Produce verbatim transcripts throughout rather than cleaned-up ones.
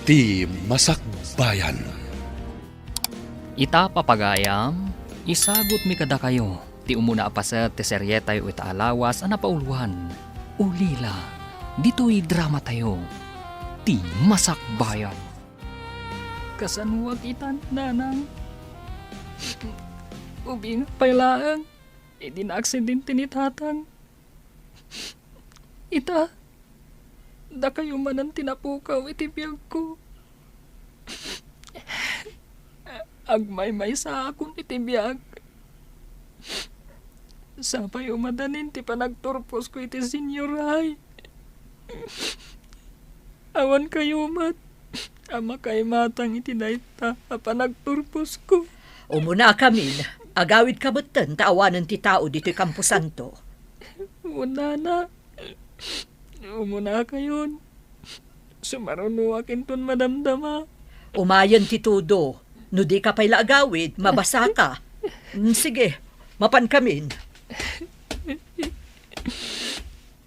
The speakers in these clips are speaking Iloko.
Ti Masakbayan. Ita, papagayam, isagutmi kadakayo ti umuna a paset ti serietayo ita a lawas a napauluan, Ulila, ditoy dramatayo, Ti Masakbayan. Kasanoak ita, Nanang? Ubing pay laeng idi naaksidente ni Tatang. Ita, dakayo manen ti napukaw iti biagko. Agmaymaysaakon iti biag. Sapay umadanin ti panagturposko iti senior high. Awan kayo met a makaimatang iti dayta a panagturposko. Umunakamin, agawidka metten ta awanen ti tao ditoy kamposanto. Wen, Nana, umunakayon. Sumarunoak inton madamdama. Umayen ti tudo. No dika pay la agawid, mabasaka. Mm, sige, mapankamin.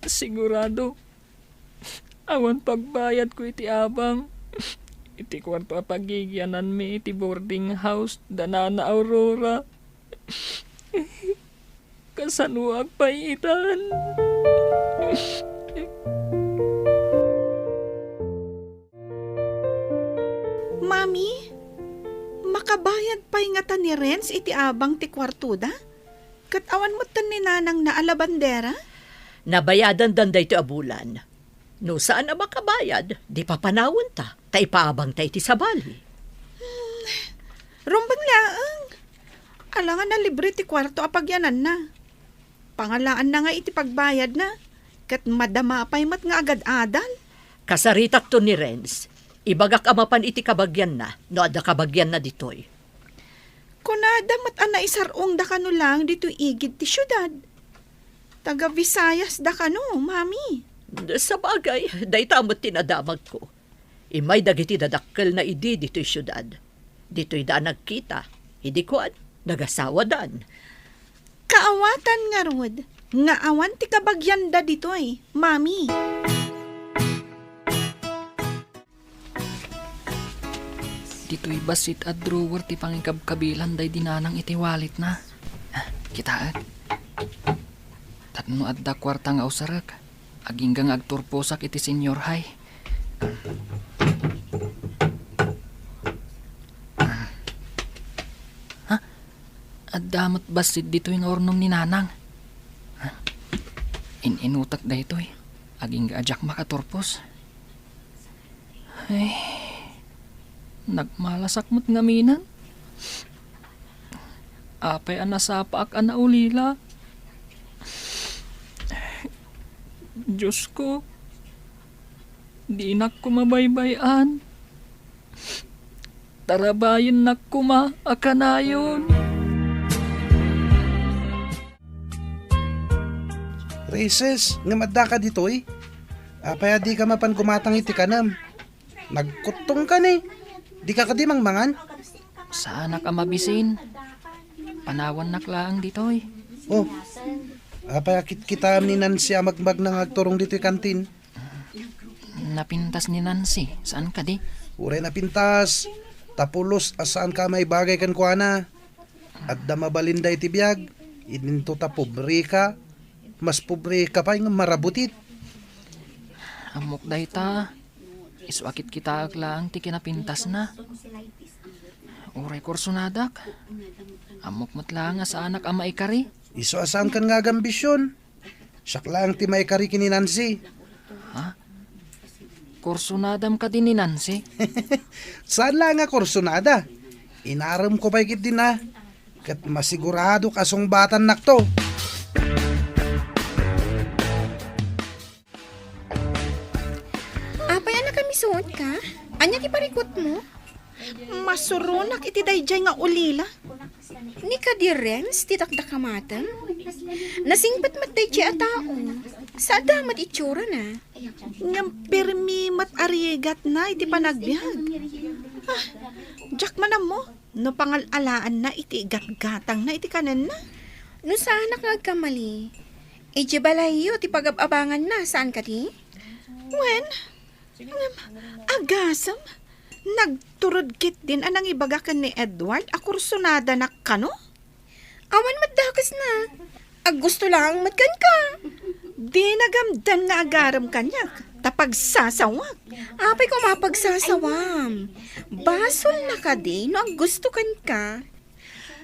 Sigurado, awan pagbayadko iti abang iti kuarto a pagigiananmi iti boarding house da Nana Aurora. Kasanoak pay itan? Mami, makabayad pay ngata ni Renz iti abang ti kuartoda? Ket awan metten ni nanangna a labandera? Nabayadandan daytoy a bulan. No saan a makabayad, di papanawenta, ta ipaabangta iti sabali. Hmm, rumbeng laeng. Alangan a libre ti kuarto a pagiananna. Pangalaanna nga iti pagbayadna, ket madama pay met nga agad-adal. Kasaritakto ni Renz. Ibagak a mapan iti kabagianna, no adda kabagianna ditoy. Kunada met a naisar-ongda kano laeng ditoy igid ti siudad. Taga Visayas da kano, Mami. Sabagay, dayta met ti nadamagko. Immay dagiti dadakkelna idi ditoy siudad. Ditoyda a nagkita. Idi kuan, nagasawadan. Kaawatan ngarud nga awan ti kabagianda ditoy, Mami. Ditoy bassit a drawer ti pangikabkabilan daydi nanang iti walletna. Ah, kitaek. Tapno adda kuarta nga usarek, agingga nga agturposak iti senior high. Ah. Ha? Adda met bassit ditoy nga urnong ni nanang. Ha? In-inutak daytoy. Agingga a diak makaturpos. Ay, nagmalasak met ngaminen. Apay a nasapaak a naulila? Diosko, dinak koma baybay-an. Tarabayennak koma a kanayon. Raises, ngem addaka ditoy? Apay a dika mapan gumatang iti kanem? Nagkuttongka ni. Dika kadi mangmangan? Saanak a mabisin. Panawannak laeng ditoy. Oh, apay a kitkitaem ni Nancy a magmagna nga agturong ditoy kantin? Napintas ni Nancy, saan kadi? Uray napintas. Ta pulos a saanka a maibagay kenkuana. Adda mabalinda iti biag, idinto ta pobreka, mas pobreka pay nga marabutit. Ammok dayta, isu a kitkitaek laeng ti kinapintasna. Uray kursonadak, ammok met laeng a saanak a maikari. Isu a saankan nga agambision. Siak laeng ti maikari ken ni Nancy. Ha? Kursonadam kadi ni Nancy? Saan la nga kursonada. Inaremko pay ketdin a. Ket masiguradok a sungbatannakto. Apay a nakamisuotka? Ania ti parikutmo? Masuronak iti daydiay nga ulila. Ni kadi Renz ti dakdakamatem? Nasingpet met daydiay a tao. Saanda met itsurana. Ngem permi met a rigatna iti panagbiag. Ah, diak man ammo no pangal-alaanna iti igatgatangna iti kanenna. No saanak nga agkamali, idiay balayyo ti pagab-abanganna, saan kadi? Wen, Ngem, agasem, Nagturod ketdin a nangibaga ken ni Edward a kursunadanak kano? Awan met dakesna. Aggusto laeng met kenka. Di nagamdan nga agarem kaniak, ta pagsasawak. Apay koma pagsasawam? Basolna kadi no aggusto kenka?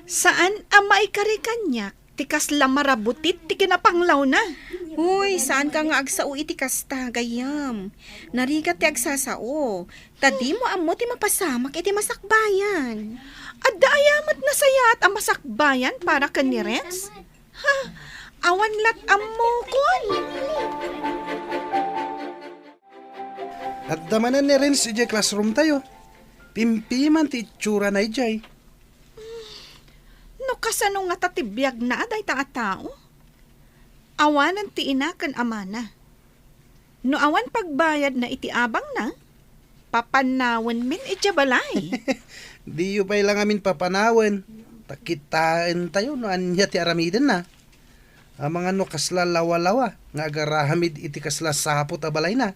Saan a maikari kaniak ti kasla marabutit ti kinapanglawna. Uy, saanka nga agsao iti kasta, gayyem. Narigat ti agsasao. Ta dimo ammo ti mapasamak iti masakbayan. Adda aya met nasayaat a masakbayan para ken ni Renz? Ha, awan lat ammokon. Adda manen ni Renz idiay classroom tayo. Pimpiman ti itsurana idiay. No kasano ngata ti biagna a dayta a tao? Awanen ti ina ken amana. No awan pagbayadna iti abangna, papanawenmin idiay balay. Diyo pay la ngamin papanawen, ta kitaentayo no ania ti aramidenna. Amangan no kasla lawalawa nga agarahamid iti kasla saput a balayna.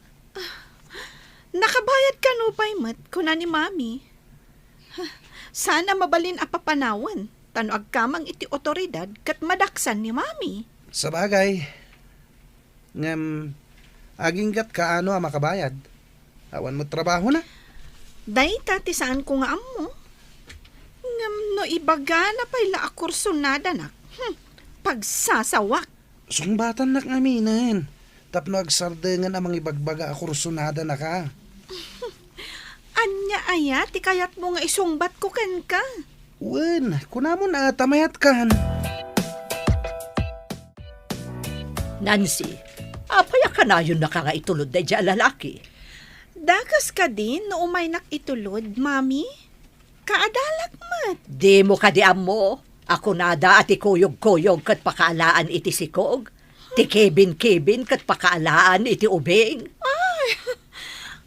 Nakabayad kano pay met, kuna ni Mami. Saan a mabalin a papanawen, ta no agkamang iti otoridad ket madaksan ni Mami. Sabagay, ngem aginggatka no a makabayad. Awan met trabahona. Dayta ti saanko nga ammo. Ngem no ibagana pay la a kursonadanak, hmm, pagsasawak. Sungbatannak ngaminen tapno agsardengen a mangibagbaga a kursonadanaka. Ania aya ti kayatmo nga isungbatko kenka? Wen, kunamon a ta mayatkan. Nancy, apay a kanayonnaka nga itulod daydiay a lalaki? Dakes kadi no umaynak itulod, Mami? Kaadalak met. Dimo kadi ammo a kunada a ti kuyog-kuyog ket pakaalaan iti sikog, ti kibin-kibin ket pakaalaan iti ubing? Ay,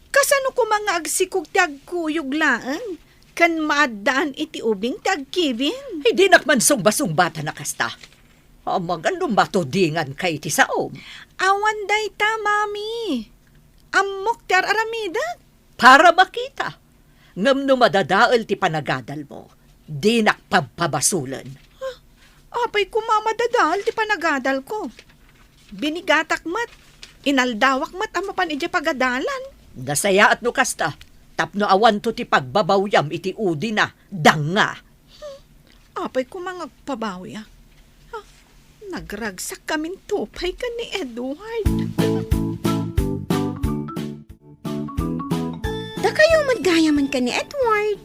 kasano koma nga agsikog ti agkuyog laeng ken maaddaan iti ubing ti agkibin? Ay, dinak man sungba-sungbatan a kasta. Amangan no matudinganka iti saom. Awan dayta, Mami. Ammok ti ar-aramidek. Para makita. Ngem no madadael ti panagadalmo, dinak pabpabasolen. Ah, apay koma madadael ti panagadalko? Binigatak met, inaldawak met a mapan idiay pagadalan. Nasayaat no kasta, tapno awanto ti pagbabawyam iti udina, danga. Hmm, apay koma nga agpabawiak? Ha? Nagragsak kaminto pay ken ni Edward. Dakayo met gayamen ken ni Edward.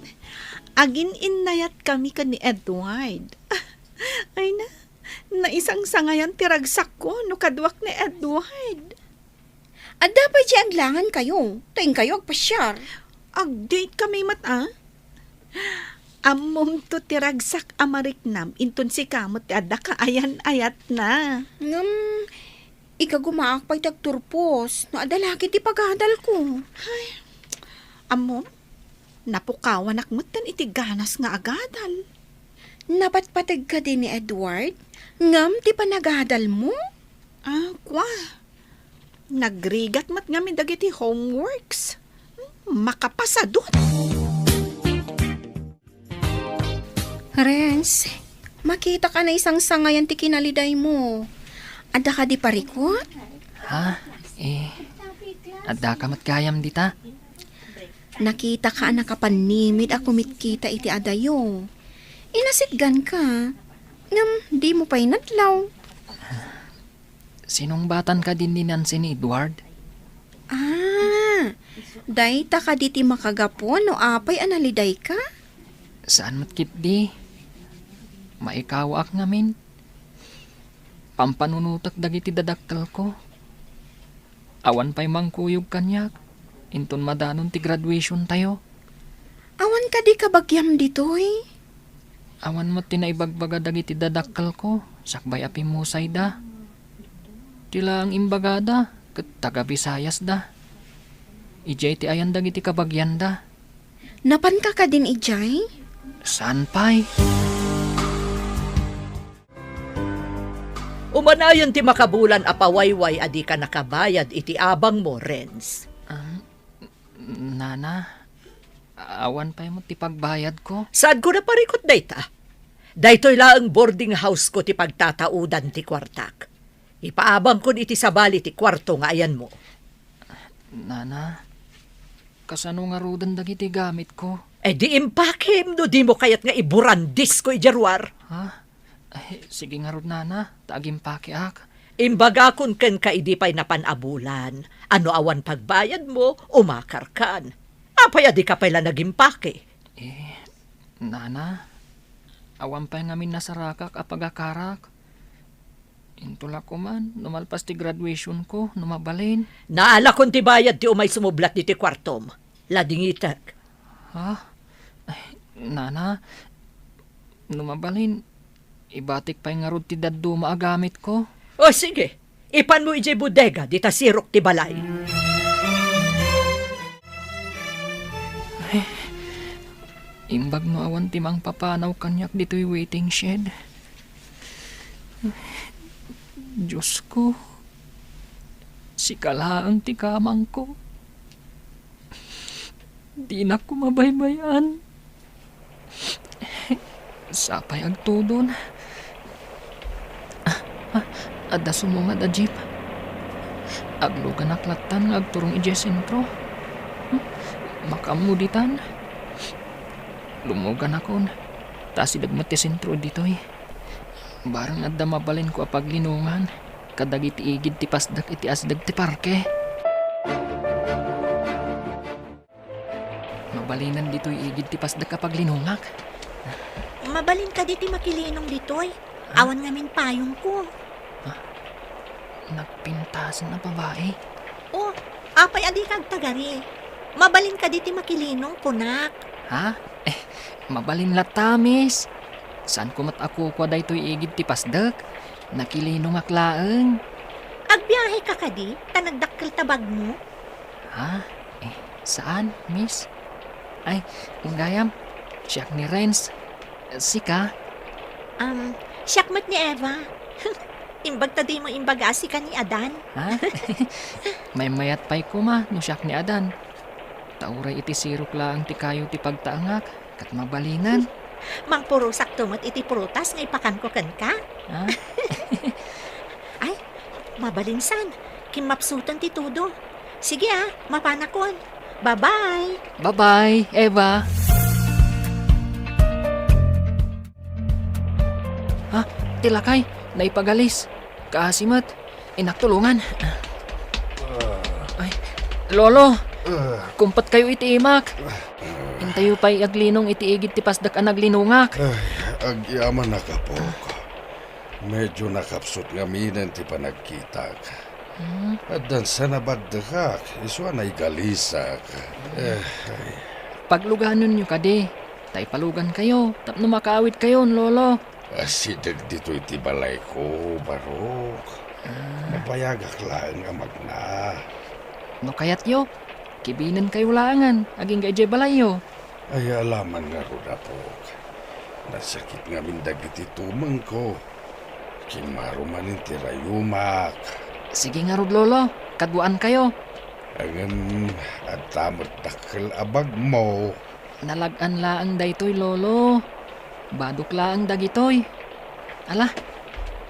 Agin-innayat kami ken ni Edward. Ay na, naisangsangayan ti ragsakko no kaduak ni Edward. Adda pay ti aglangankayo, ta inkayo agpasiar. Ag-date kami met, a? Ammomto ti ragsak a mariknam, inton sika met ti adda kaayan-ayatna. Ngem, ikagumaak pay ti agturpos, no adda laki ti pagadalko. Ay, ammom, napukawanak metten iti ganas nga agadal. Napatpateg kadi ni Edward, ngem ti panagadalmo? Ah, kua. Nagrigat met ngamin dagiti homeworks. Makapasadut! Renz, makitak a naisangsangayan ti kinalidaymo. Adda kadi parikut? Ha? Eh, addaka met gayam dita? Nakitaka a nakapannimid a kumitkita iti adayo. Inasitganka, ngem dimo pay nadlaw. Sinungbatan kadi ni Nancy ni Edward? Ah, dayta kadi ti makagapu no apay a nalidayka? Saan met ketdi. Maikawaak ngamin. Pampanunotek dagiti dadakkelko. Awan pay mangkuyog kaniak inton madanon ti graduationtayo. Awan kadi kabagiam ditoy? Awan met ti naibagbaga dagiti dadakkelko sakbay a pimmusayda. Ti laeng imbagada ket taga-Bisayasda. Idiay ti ayan dagiti kabagianda. Napanka kadin idiay? Saan pay? Umanayon ti makabulan a pawayway a dika nakabayad iti abangmo, Renz. Ah, Nana, Awan pay met ti pagbayadko. Saanko naparikut dayta? Daytoy laeng boarding house ko ti pagtataudan ti kuartak. Ipaabangkon iti sabali ti kuarto nga ayanmo. Nana, kasano ngaruden dagiti gamitko? Eh, di impakem no dimo kayat nga iburandisko idiay ruar. Ha? Ay, sige ngarud, Nana, ta agimpakeak. Imbagakon kenka idi pay napan a bulan, a no awan pagbayadmo, umakarkan. Apay a dika pay la nagimpake? Eh, Nana, awan pay ngamin nasarakak a pagakarak. Intola ko man, no malpas ti graduationko, no mabalin. Naalakon ti bayad ti umay sumublat ditoy kuartom. Ladingitek. Ha? Ay, Nana, no mabalin, ibatik pay ngarud ti dadduma a gamitko. O, sige. Ipanmo idiay bodega, dita sirok ti balay. Ay, imbag no awan ti mangpapanaw kaniak ditoy waiting shed. Diosko, sika laeng ti kamangko. Dinak koma baybay-an. Sapay agtudon. Ah, ah, adda sumungad a jeep. Agluganak lattan nga agturong idiay sentro. Hmm, makaammo ditan. Lumuganakon. Ta asideg met ti sentro ditoy. Barang adda mabalinko a paglinongan kadagiti igid ti pasdek iti asideg ti parke. Mabalinan ditoy igid ti pasdek a paglinongak. Mabalin kadi ti makilinong ditoy? Awan ngamin payongko. Ah, nagpintasen a babae. Oh, apay a dika agtagari? Mabalin kadi ti makilinong, kunak. Ha? Eh, mabalin latta, miss. Saanko met a kukua daytoy igid ti pasdek. Nakilinongak laeng. Agbiaheka kadi, ta nagdakkel ta bagmo? Ha? Eh, saan, miss? Ay, gayam, siak ni Renz. Sika? Um, siak met ni Eva. Imbag ta dimo imbaga a sika ni Adan. Ha? Maymayat pay koma no siak ni Adan. Ta uray iti sirok laeng ti kayo ti pagtaengak. Ket mabalinan. Mangpurosakto met iti prutas nga ipakanko kenka. Ha? Ay, mabalinsan. Kimmapsuten ti tudo. Sige, ah, mapanakon. Bye-bye. Bye-bye, Eva. Ha? Ti lakay, naipagalis. Kaasi met. Innak tulongan. Ay, Lolo, kumpetkayo iti imak. Intayo pay aglinong iti igid ti pasdek a naglinongak. Ay, agyamanak, apok. Medyo nakapsut ngaminen ti panagkitak. Hmm? Addan sa nabaddekak, isu a naigalisak. Eh, ay. Pagluganonyo kadi, ta ipalugankayo, tapno makaawidkayon, Lolo. Asideg ditoy ti balayko, Barok. Ah. Nabayagak laeng a magna. No kayatyo, kibinenkayo laengen agingga idiay balayyo. Ay, alaman ngarud, apok. Nasakit ngamin dagiti tumengko. Kimmaro manen ti rayumak. Sige ngarud, Lolo. Kaduaankayo. Ngem adda met dakkel a bagmo. Nalag-an laeng daytoy, Lolo. Badok laeng dagitoy. Ala,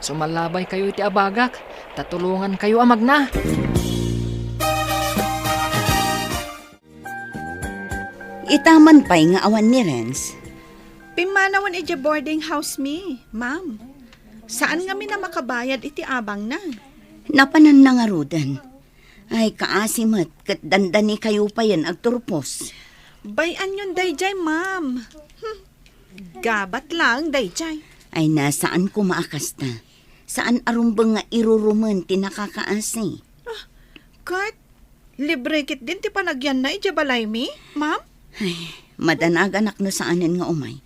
sumallabaykayo iti abagak, ta tulongankayo a magna. Ita man pay nga awan ni Renz. Pimmanawen idiay boarding house mi, ma'am. Saan ngamin a makabayad iti abangna. Napananna ngaruden. Ay, kaasi met, ket dandanikayo payen agturpos. Bay-anyon daydiay, ma'am. Hmm. Gabat laeng daydiay. Ay, na, saan koma a kasta. Saan a rumbeng nga irurumen ti nakakaasi. Ah, ket libre ketdin ti panagyanna idiay balaymi, ma'am? Ay, madanaganak no saanen nga umay.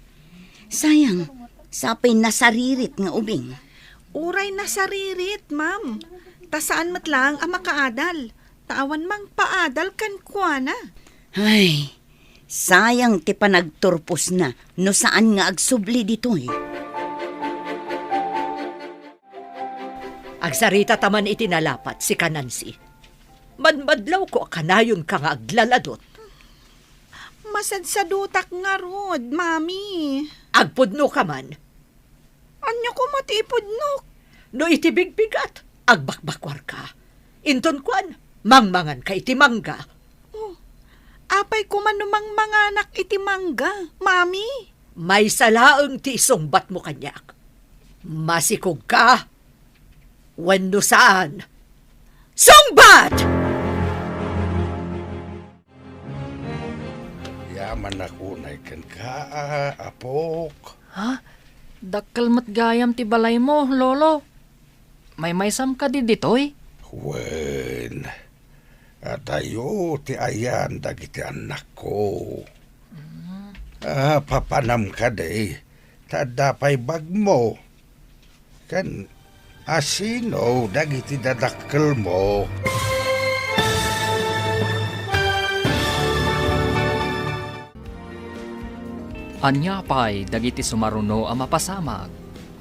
Sayang, sapay nasaririt nga ubing. Uray nasaririt, ma'am. Ta saan met laeng a makaadal. Ta awan mangpaadal kenkuana. Ay, sayang ti panagturposna no saan nga agsubli ditoy. Agsarita ta man iti nalapat, sika Nancy. Madmadlawko a kanayonka nga aglaladot. Asadsadutak ngarud, Mami. Agpudno ka man. Ania koma ti ipudnok? No iti bigbigat, agbakbakuarka. Inton kuan, mangmanganka iti mangga. Oh, apay koma no mangmanganak iti mangga, Mami? Maysa laeng ti isungbatmo kaniak. Masikogka wenno saan? Sungbat! Yamanak unay kenka, a, apok. Ha? Dakkel met gayam ti balaymo, Lolo. Maymaysam kadi ditoy? Wen, adayo ti ayan dagiti annakko. Mm. Ah, papanam kadi, ta adda pay bagmo. Ken asino dagiti dadakkelmo? Ania pay dagiti sumaruno a mapasamak?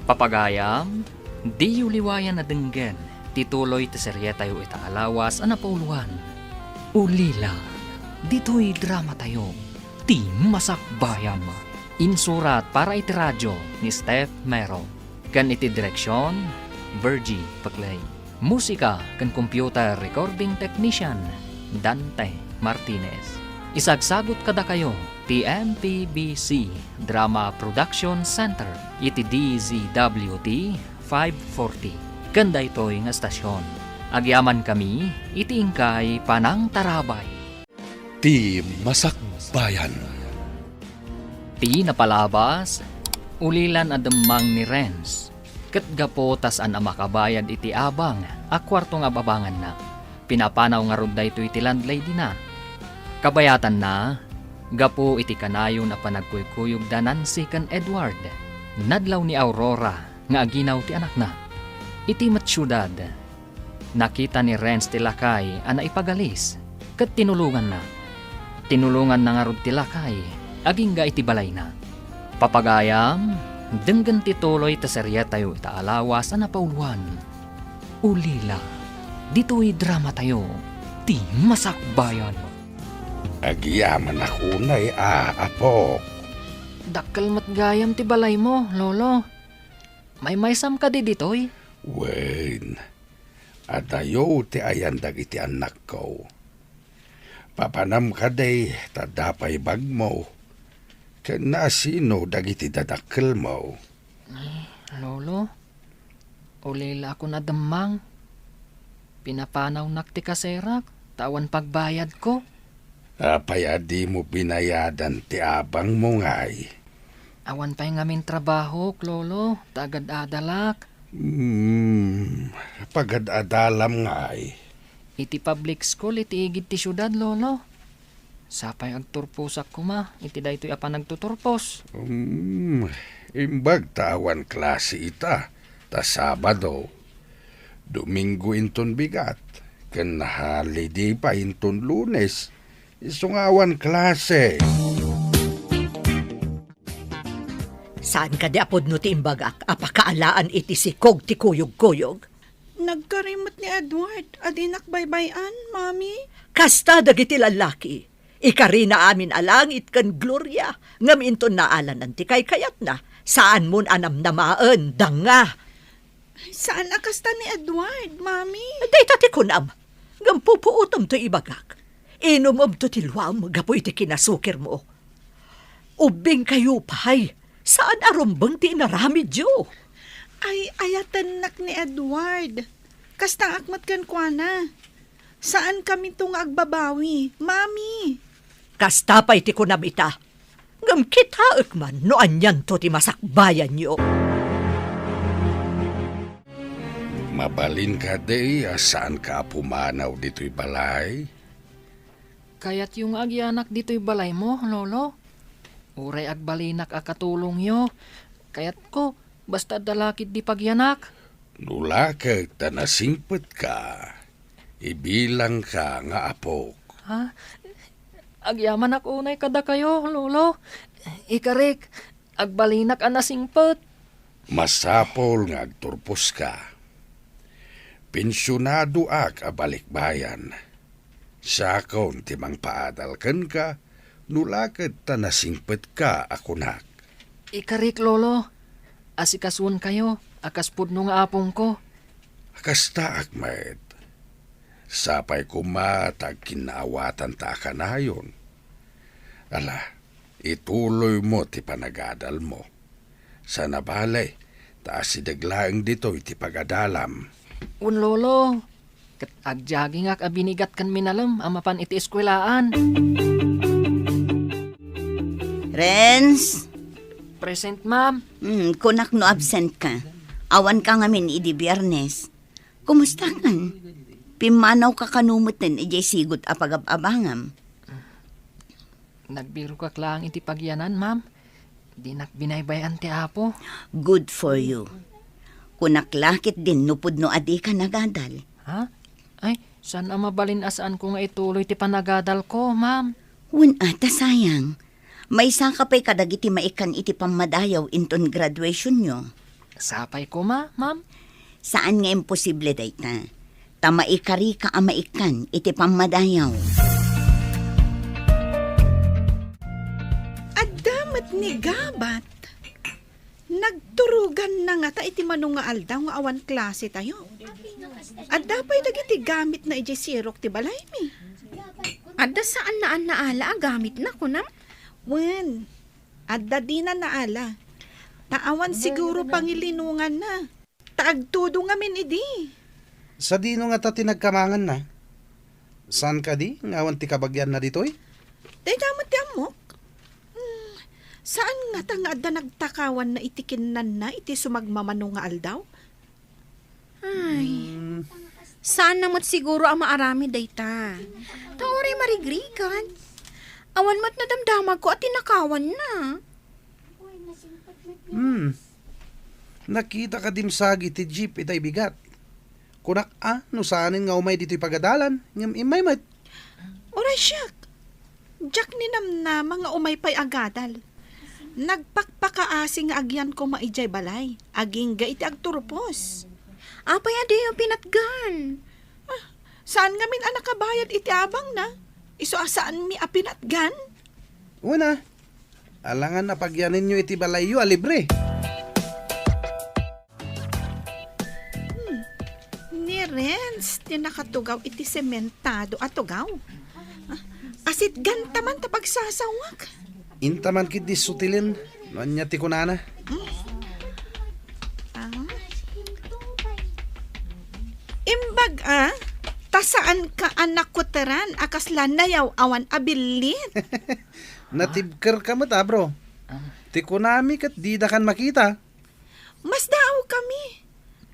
Papagayam, diyo liwayan a denggen ti tuloy ti serietayo ita a lawas a napauluan. Ulila, ditoy dramatayo, Ti Masakbayan. Insurat para iti radio ni Steph Mero, ken iti direksion, Virgie Peclay. Musika ken computer recording technician, Dante Martinez. Isagsagut kadakayo ti M P B C Drama Production Center iti D Z W T five forty. Ken daytoy nga estasion, agyamankami iti inkay panangtarabay. Ti Masakbayan. Ti napalabas, ulilan a demmang ni Renz, ket gapu ta saan a makabayad iti abang a kuarto nga ababanganna, pinapanaw ngarud daytoy ti landlady-na. Kabayatanna, gapu iti kanayon a panagkuykuyogda Nancy ken Edward, nadlaw ni Aurora nga aginaw ti anakna. Iti met siudad, nakita ni Renz ti lakay a naipagalis, ket tinulonganna. Tinulonganna ngarud ti lakay, agingga iti balayna. Papagayam, denggen ti tuloy ta serietayo ita a lawas a napauluan. Ulila, ditoy dramatayo, Ti Masakbayan. Agyamanak unay a, apok. Dakkel met gayam ti balaymo, Lolo. Maymaysam kadi ditoy? Wen, adayo ti ayan dagiti annakko. Papanam kadi ta adda pay bagmo. Ken naasino dagiti dadakkelmo? Eh, Lolo, ulilaakon a demmang. Pinapanawnak ti kaserak, ta awan pagbayadko. Apay a dimo binayadan ti abangmo ngay? Awan pay ngamin trabahok, Lolo, ta agad-adalak. Hmm, pagad-adalam ngay? Iti public school iti igid ti siudad, Lolo. Sapay agturposak koma iti daytoy a panagtuturpos. Hmm, imbag ta awan klase ita, ta Sabado. Domingo inton bigat, ken holiday pay inton Lunes, isu nga awan klase. Saan kadi a pudno ti imbagak a pakaalaan iti sikog ti kuyogkuyog? Nagkari met ni Edward a dinak baybay-an, Mami. Kasta dagiti lallaki. Ikarina amin a langit ken gloria, ngem inton naalanan ti kaykayatna, saanmon a namnamaen, danga. Saan a kasta ni Edward, Mami. Dayta ti kunam, ngem pupuotem ti ibagak. Inumemto ti luam gapu iti kinasukirmo. Ubbingkayo pay, saan a rumbeng ti inaramidyo. Ay, ayatennak ni Edward. Kastaak met kenkuana. Saankaminto nga agbabawi, Mami. Kasta pay ti kunam ita. Ngem kitaek man no anianto ti masakbayanyo. Mabalin kadi a saanka a pumanaw ditoy balay? Kayatyo nga agyanak ditoy balaymo, Lolo? Uray agbalinak a katulongyo, kayatko, basta adda lakid di pagyanak. No lakek ta nasingpetka, ibilangka nga apok. Ha? Agyamanak unay kadakayo, Lolo. Ikarik, agbalinak a nasingpet. Masapul nga agturposka. Pensionadoak a balikbayan. Siakon ti mangpaadal kenka No la ket ta nasingpetka a kunak. Ikarik, Lolo. Asikasuenkayo a kas pudno nga apongko. Kastaak met. Sapay koma ta agkinnaawatanta a kanayon. Ala, ituloymo ti panagadalmo. Sana balay, ta asideg laeng ditoy ti pagadalam. Wen, Lolo, ket agjagingak a binigat ken minalem a mapan iti eskuelaan. Renz? Present, ma'am. Hmm, kunak no absent ka. Awan ka ngamin idi Biyernes. Kumusta kan? Pimmanaw ka kano metten idiay sigud a pagab-abangam? Nagbirokak laeng iti pagyanan, ma'am. Dinak binaybay-an ti Apo. Good for you. Kunak la ketdin no pudno a dika nagadal. Ha? Ay, saan a mabalin a saanko nga ituloy ti panagadalko, ma'am? Wen a, ta sayang. Maisaka pay kadagiti maikkan iti pammadayaw inton graduationyo. Sapay koma, ma'am. Saan nga imposible dayta. Ta maikarika a maikkan iti pammadayaw. Adda met ni Gabat. Nagturoganna ngata iti mano nga aldaw nga awan klasetayo. Adda pay dagiti gamitna idiay sirok ti balaymi. Adda saan a naala a gamitna, kunam? Wen, adda dina naala. Ta awan siguro pangilinonganna. Ta agtudong ngamin idi. Sadino ngata ti nagkamanganna? Saan kadi nga awan ti kabagianna ditoy? Dayta met ti ammok. Hmm, saan ngata nga adda nagtakawanna iti kinnanna iti sumagmamano nga aldaw? Ay, hmm. Saanna met siguro a maaramid dayta. Ta uray marigrigat. Awan met nadamdamagko a tinakawanna. Hmm. Nakita ka dimsagi ti jeep itay bigat. Kunak a, no saanen nga umay ditoy pagadalan, ngem immay met. Uray siak. Diak ninamnama nga umay pay agadal. Nagpakpakaasi nga agyan koma idiay balay, agingga iti agturpos. Apay a diyo pinatgan? Ah, saan ngamin a nakabayad iti abangna? Isu a saanmi a pinatgan? Wen a, alangan a pagyanenyo iti balayyo a libre. Hmm. Ni Renz ti nakatugaw iti sementado a tugaw. Ah, asitgan ta man ta pagsasawak. Inta man ketdi sutilen no ania ti kunana. Hmm. Ah. Imbag a, ta saan ka a nakuteran a kasla nayaw-awan a billit. Natibker ka met, a, bro. Ah. Ti kunami ket dida kan makita. Masdaaw kami.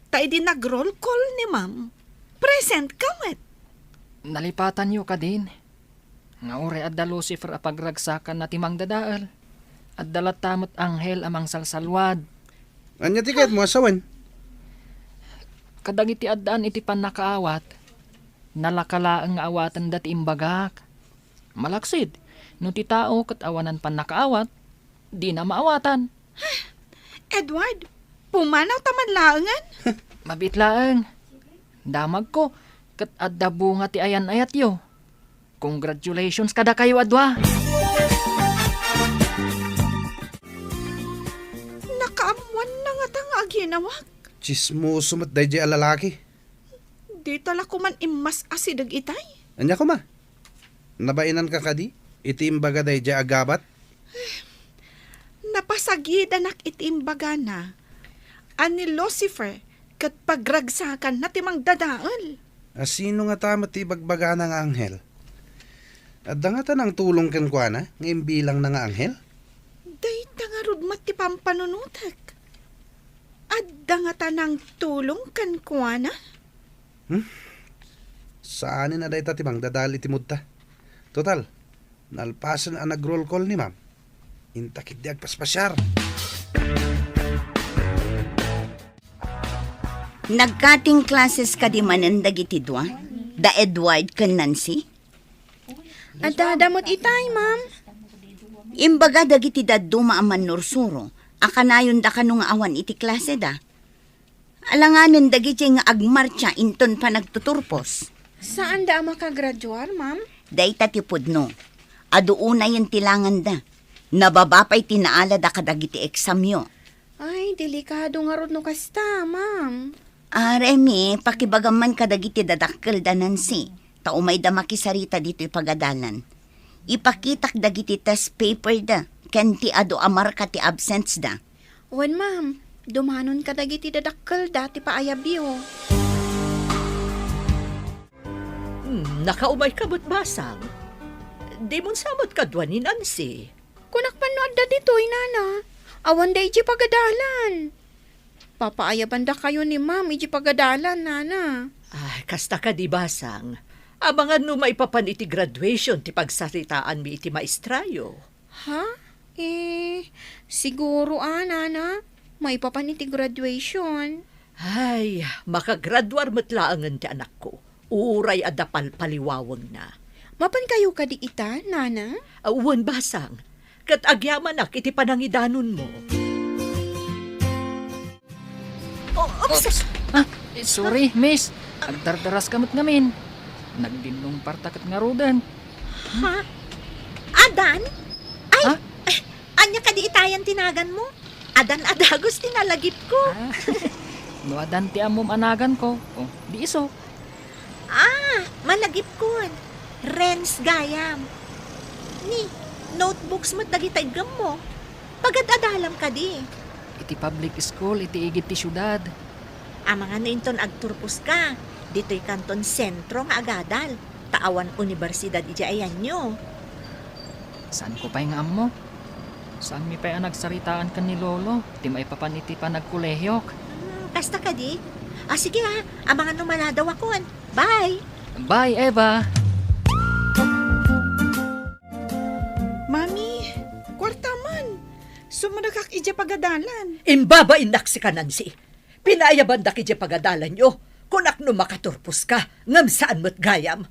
Ta idi nag-roll call ni ma'am, present ka met. Nalipatanyo kadin nga uray adda Lucifer a pagragsakanna ti mangdadael, adda latta met anghel a mangsalsalwad. Ania ti kayatmo a sawen? Kadagiti addaan iti pannakaawat, nalaka laeng nga awatenda ti imbagak. Malaksid, no ti tao ket awanan pannakaawat, dina maawatan. Edward, pumanaw ta man laengen? Mabiit laeng. Damagko, ket adda bunga ti ayan-ayatyo. Congratulations kadakayo a dua. Nakaammoanna ngata nga aginawak. Tsismoso met daydiay a lalaki. Dita la koman immas-asideg itay. Ania koma? Nabainanka kadi iti imbaga daydiay a Gabat? Napasagidanak iti imbagana a ni Lucifer ket pagragsakanna ti mangdadael. A, sino ngata met ti ibagbagana nga anghel? Adda ngata nangtulong kenkuana nga imbilangna nga anghel? Dayta ngarud met ti pampanunotek. Adda ngata nangtulong kenkuana? Hmm? Saanen a dayta ti mangdadael iti moodta. Total, nalpasen a nag-roll call ni ma'am. Inta ketdi agpaspasiar. Nag-cutting classes kadi manen dagiti dua, da Edward ken Nancy? Adda, adda met itay, ma'am. Imbaga dagiti dadduma a mannursuro a kanayonda kano nga awan iti klaseda. Alanganen dagiti nga agmartsa inton panagtuturpos. Saanda a makagraduar, ma'am? Dayta ti pudno. Adu unayen ti langanda. Nababa pay ti naalada kadagiti eksamyo. Ay, delikado ngarud no kasta, ma'am. Ah, Remy, pakibagam man kadagiti dadakkelda, Nancy, ta umayda makisarita ditoy pagadalan. Ipakitak dagiti test paperda ken ti adu a marka ti absence da. Wen, ma'am. Dumanon kadagiti dadakkelda ti paayabyo. Hmm, nakaumay ka met, Basang. Dimon sa met kadua ni Nancy. Kunak pay no adda ditoy, Nana. Awan da iti pagadalan. Papaayabandakayo ni Ma'am iti pagadalan, Nana. Ay, kasta kadi, Basang. Amangan no maipapan iti graduation ti pagsaritaanmi iti maestrayo. Ha? Eh, siguro, ah, Nana. Maipapan iti graduation. Ay, makagraduar met laengen ti anakko. Uray adda palpaliwawengna. Mapankayo kadi ita, Nana? Ah, wen, Basang. Ket agyamanak iti panangidanonmo. Oh, oops! Oops. Ah, sorry, miss. Agdardaras ka met ngamin. Nagdinnong parta ket ngaruden. Ha? Adan? Ay, Ha? Eh, ania kadi itayan ti naganmo? Adan a dagus ti nalagipko. Ah, no adan ti ammom a naganko, oh, di isu. Ah, malagipkon. Renz gayam. Ni, notebooks met dagita iggemmo. Pagad-adalam kadi. Iti public school, iti igid ti siudad. Amangan no inton agturposka, ditoy kanton sentro nga agadal, ta awan universidad idiay ayanyo. Saanko pay nga ammo? Saanmi pay a nagsaritaan ken ni Lolo ti maipapan iti panagkolehiok. Hmm, kasta kadi? Ah, sige ah, amangan no maladawakon. Bye! Bye, Eva! Mami, kuarta man. Sumrekak idiay pagadalan. Imbabainnak sika, Nancy. Pinaayabandak idiay pagadalanyo. Kunak no makaturposka, ngem saan met gayam.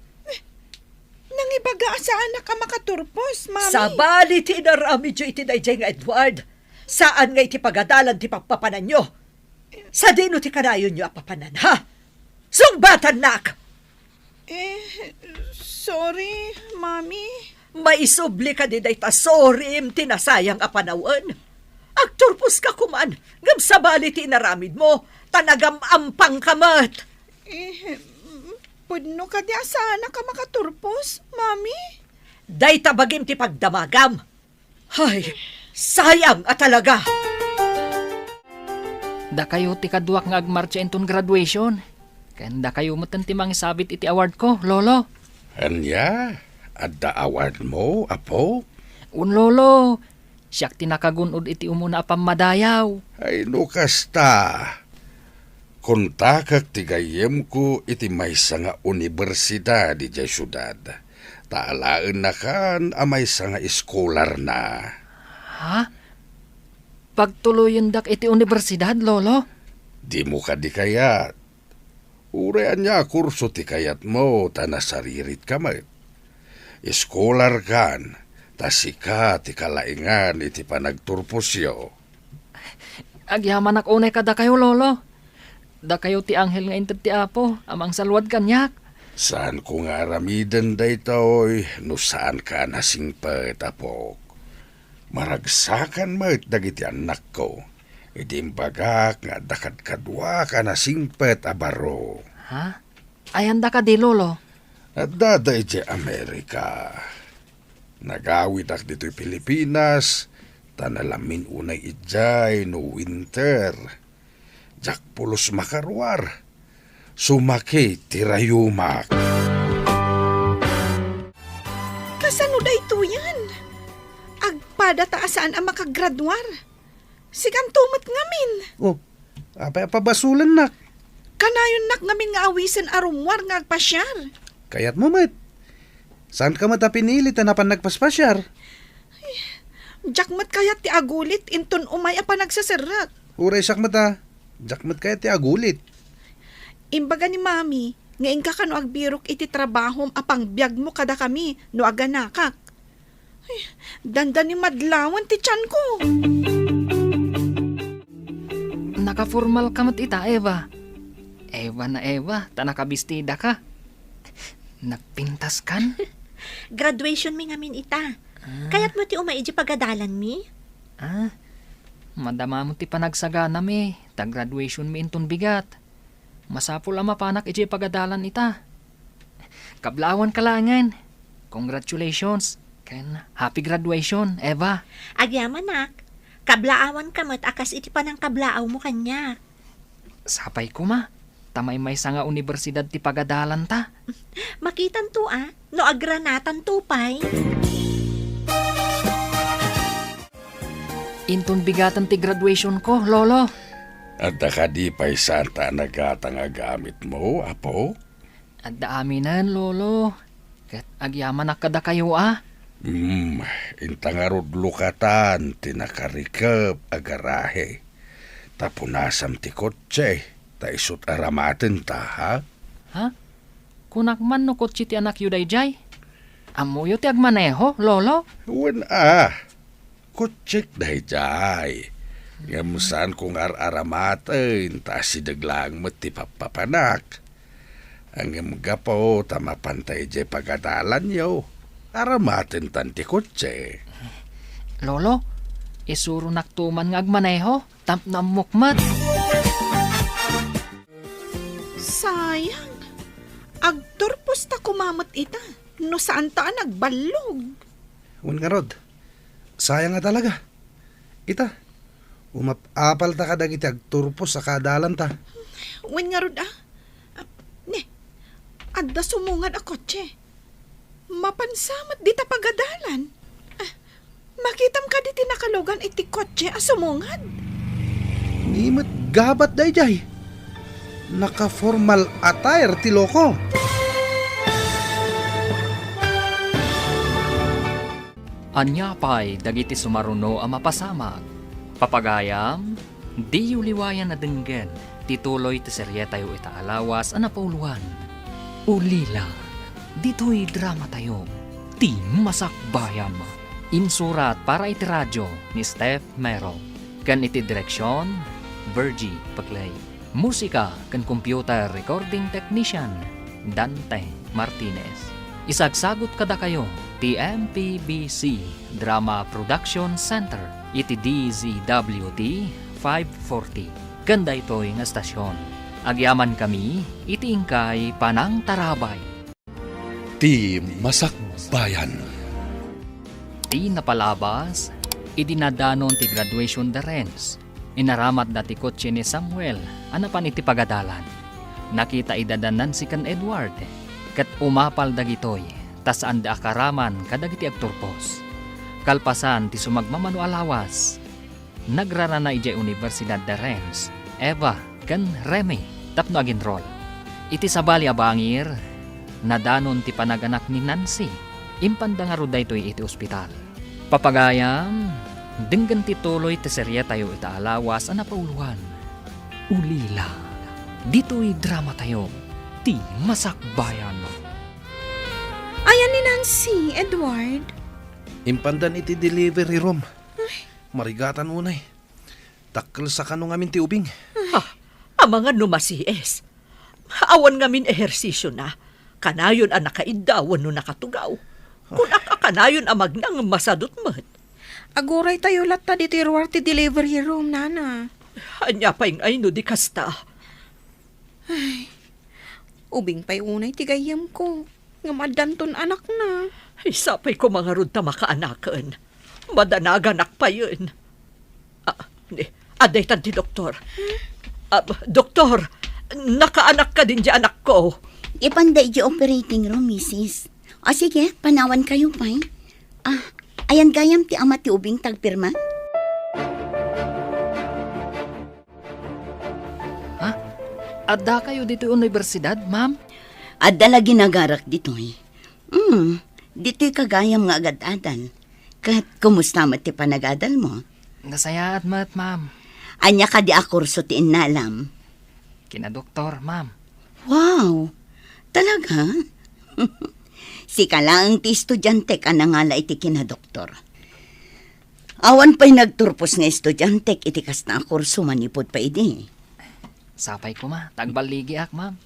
Nangibaga a saanak a makaturpos, Mami. Sabali ti inaramidyo iti daydiay nga Edward. Saan nga iti pagadalan ti pappapananyo. Sadino ti kanayonyo a papanan, ha? Sungbatannak! Eh, sorry, Mami. Maisubli kadi dayta sorry ti nasayang a panawen. Agturposka koman, ngem sabali ti inaramidmo, ta nagam-ampangka met. Eh, pudno kadi a saanak a makaturpos, Mami? Dayta bagim ti pagdamagam. Hay, sayang a talaga! Dakayo ti kaduak nga agmartsa inton graduation. Ken dakayo metten ti mangisabit iti awardko, Lolo. Ania? Adda awardmo, apo? Wen, Lolo. Siak ti nakagun-od iti umuna a pammadayaw. Ay, no kasta, kontakek ti gayyemko iti maysa nga universidad idiay siudad, ta alaennakan a maysa nga eskolarna. Ha? Pagtuloyendak iti universidad, Lolo? Dimo kadi kayat? Uray ania a kurso ti kayatmo ta nasariritka met. Eskolarkan, ta sika ti kalaingan iti panagturposyo. Agyamanak unay kadakayo, Lolo. Dakayo ti anghel nga inted ti Apo a mangsalluad kaniak. Saanko nga aramiden daytoy no saanka a nasingpet, apok. Maragsakan met dagiti annakko idi imbagak nga adda kadkaduak a nasingpet a baro. Ha? Ayanda kadi, Lolo? Addada idiay Amerika. Nagawidak ditoy Pilipinas, ta nalamin unay idiay no winter. Diak pulos makaruar. Sumaki ti rayumak. Kasano daytoyen? Agpadata a saan a makagraduar. Sikanto met ngamin. Oh, apay a pabasolennak? Kanayonnak ngamin nga awisen a rummuar nga agpasiar. Kayatmo met. Saanka met a pinili ta napan nagpaspasiar? Diak met kayat ti agulit inton umay a panagseserrek. Uray siak met a, diak met kayat ti agulit. Imbaga ni Mami nga inka kano agbirok iti trabahom a pangbiagmo kadakami no aganakak. Ay, dandani madlawan ti tianko. Nakaformal ka met ita, Eva. Eva na Eva, ta nakabistida ka. Nagpintas kan? Graduation mi ngamin ita. Ah. Kayatmo ti umay idiay pagadalanmi? Ah, madamam ti panagsaganami, ta graduation mi inton bigat. Masapul a mapanak idiay pagadalan ita. Kablaawanka laengen. Congratulations, ken happy graduation, Eva. Agyamanak. Kablaawanka met a kas iti panangkablaawmo kaniak. Sapay koma, ta maymaysa nga universidad ti pagadalanta. Makitanto a, no agranatanto pay. Inton bigaten ti graduation ko, Lolo. Adda kadi pay saan ta anagatang a gamitmo, apo? Adda aminen, Lolo. Ket agyamanak kadakayo a. Hmm, inta ngarud lukatan ti nakarikep a garahe. Ta punasam ti kotse, ta isut' aramatenta, ha? Ha? Kunak man no kotse ti anakyo daydiay? Ammoyo ti agmaneho, Lolo? Wen a. Kotsek daydiay. Ngem saanko nga ar-aramaten, ta asideg laeng met ti pappapanak. Ngem gapu ta mapanta idiay pagadalanyo, aramatentan ti kotse. Lolo, isuronakto man nga agmaneho, tapno ammok met. Sayang. Agturposta koma met ita, no saanta a nagballog. Wen ngarud, sayang a talaga. Ita, umap-apalta kadagiti agturpos a kaadalanta. Wen ngarud a? Ah, ne, adda sumungad a kotse. Mapansa met dita pagadalan. Ah, makitam kadi ti nakalugan iti kotse a sumungad? Ni met gabat daydiay. Naka-formal attire ti loko. Ania pay dagiti sumaruno a mapasamak? Papagayam, diyo liwayan a denggen ti tuloy ti serietayo ita a lawas a napauluan. Ulila, ditoy dramatayo, ti Masakbayan. Insurat para iti radio ni Steph Mero, ken iti direksion, Virgie Paclay. Musika ken computer recording technician, Dante Martinez. Isagsagut kadakayo ti M P B C Drama Production Center iti D Z W T five forty ken daytoy nga estasion. Agyamankami iti inkay panangtarabay. Ti Masakbayan. Ti napalabas, idi nadanon ti graduation da Renz, inaramatda ti kotse ni Samuel a napan iti pagadalan. Nakita ida da Nancy ken Edward, ket umapal dagitoy ta saanda a karaman kadagiti agturpos. Kalpasan ti sumagmamano a lawas, nagrarana idiay Universidad de Rennes, Eva ken Remy tapno aginrol. Iti sabali a bangir, nadanon ti panaganak ni Nancy. Impanda ngarud daytoy iti ospital. Papagayam, denggen ti tuloy ti serietayo ita a lawas a napauluan. Ulila, ditoy dramatayo, ti Masakbayan. Ayan ni Nancy, Edward? Impandan iti delivery room. Ay. Marigatan unay. Dakkel sa kano ngamin ti ubing. Ha? Amangan no masies. Awan ngamin ehersisyo na. Kanayon a nakaidda wenno nakatugaw. Kunak a kanayon a magnang masadut met. Aguray tayo latta ditoy ruar ti delivery room, nana. Ania pay ngay no di kasta? Ay, ubing pay unay ti gayyemko. Ngem addanton anakna. Ay, sapay koma ngarud ta makaanaken. Madanaganak payen. Ah, ni, adda itan ti doktor. Ah, doktor, nakaanak kadin di anakko. Ipanda iti operating room, misis. O sige, panawan kayo pay. Ah, ayan gayam ti ama ti ubing tagpirma? Ha? Adda kayo ditoy universidad, ma'am? Adda la ginagarak ditoy. Hmm, ditoy ka gayam nga agad-adal. Ket kumusta met ti panagadal mo? Nasayaat met, ma'am. Ania kadi a kurso ti innalam? Kinadoktor, ma'am. Wow! Talaga? Sika laeng ti estudiantek a nangala iti kinadoktor. Awan pay nagturpos nga estudiantek iti kasta a kurso manipud pay idi. Sapay koma, ta agballigiak, ma'am.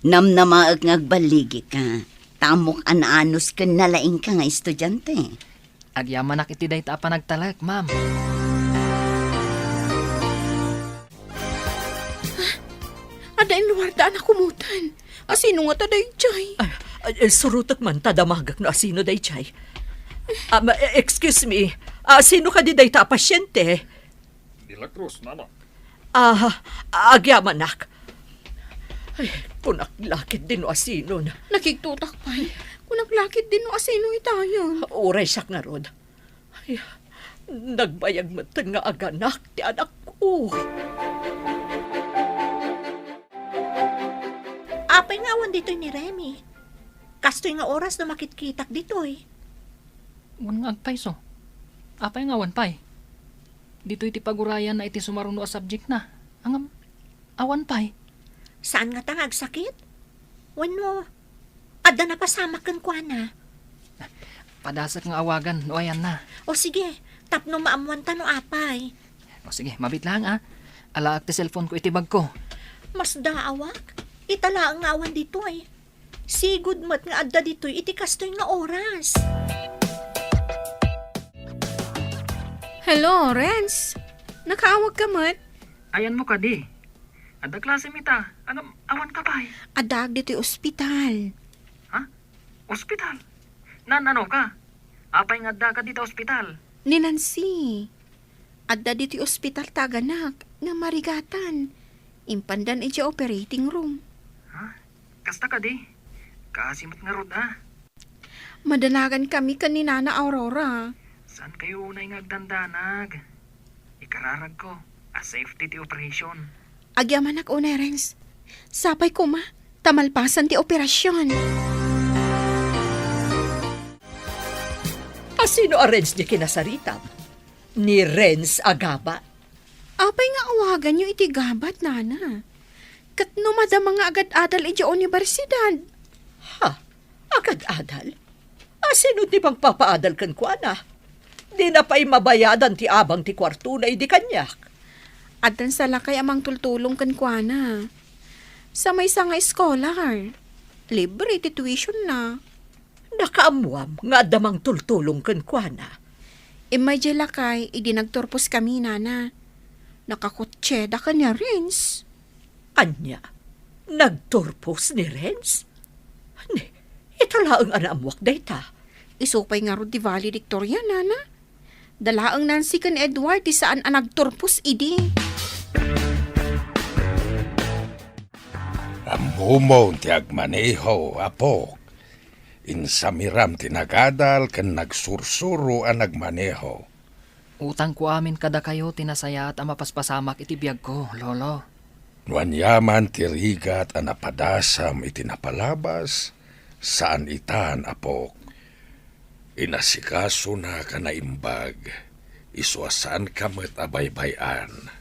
Namnamaek nga agballigika. Ammok a naanus ken nalaingka nga estudiante. Agyamanak iti dayta a panagtalek, ma'am. Adda inruarda a nakumotan. Asino ngata daydiay? Ay, ay, surotek man ta damagek no asino daydiay. Ah, ma-, eh, excuse me. Ah, sino kadi dayta a pasyente? De la Cruz, nana. Ah, agyamanak. Ay, kunak la ketdi no asino na. Nakigtotak pay. Kunak la ketdi no asino itayen. Uray siak ngarud. Ay, nagbayag metten nga aganak ti anakko. Apay nga awan ditoy ni Remy? Kastoy nga oras no makitkitak ditoy. Wen nga agpayso. Apay nga awan pay? Ditoy ti pagurayanna iti sumaruno a subject na. Ngem, awan pay. Saan ngata nga agsakit? Wenno, adda napasamak kenkuana? Padasek nga awagan no ayanna. O sige, tapno maammuanta no apay. O sige, mabit lang, ah. Alaak ti cellphone ko iti bag ko. Masdaawak. Ita laeng nga awan ditoy. Sigud met nga adda ditoy iti kastoy nga oras. Hello, Renz. Nakaawag ka met? Ayanmo kadi. Adda klasem ita. Ngem, awan ka pay. Addaak ditoy ospital. Ha? Ospital? Naan-ano ka? Apay nga adda ka dita ospital? Ni Nancy. Adda ditoy ospital ti aganak nga marigatan. Impandan idiay operating room. Ha? Kasta kadi? Kaasi met ngarud, ah. Madanagan kami ken ni Nana Aurora. Saan kayo unay nga agdandanag? Ikararag ko a safety ti operation. Agyamanak unay, Renz. Sapay koma, ta malpasan ti operasyon. Asino a Renz ti kinasaritam? Ni Renz a gabat? Apay nga awaganyo iti gabat, nana? Ket no madama nga agad-adal idiay universidad? Ha? Agad-adal? Asino ti mangpapaadal kenkuana? Dina pay mabayadan ti abang ti kuartona idi kaniak. Addan sa lakay a mangtultulong kenkuana. Sa maysa nga scholar, libre ti tuition na. Nakaammuam nga adda mangtultulong kenkuana. Immay diay lakay idi nagturpos kami, nana. Nakakotseda ken ni Renz. Ania? Nagturpos ni Renz? Ni, ita laeng a naammuak dayta. Isu pay ngarud ti valedictorian, nana. Da laeng Nancy ken Edward ti saan a nagturpos idi. Ammomon ti agmaneho, apok. Insamiram ti nagadal ken nagsursuro a nagmaneho. Utangko amin kadakayo ti nasayaat a mapaspasamak iti biagko, Lolo. No aniaman ti rigat a napadasam iti napalabas, saan itan, apok. Inasikasonak a naimbag, isu a saanka met a baybay-an.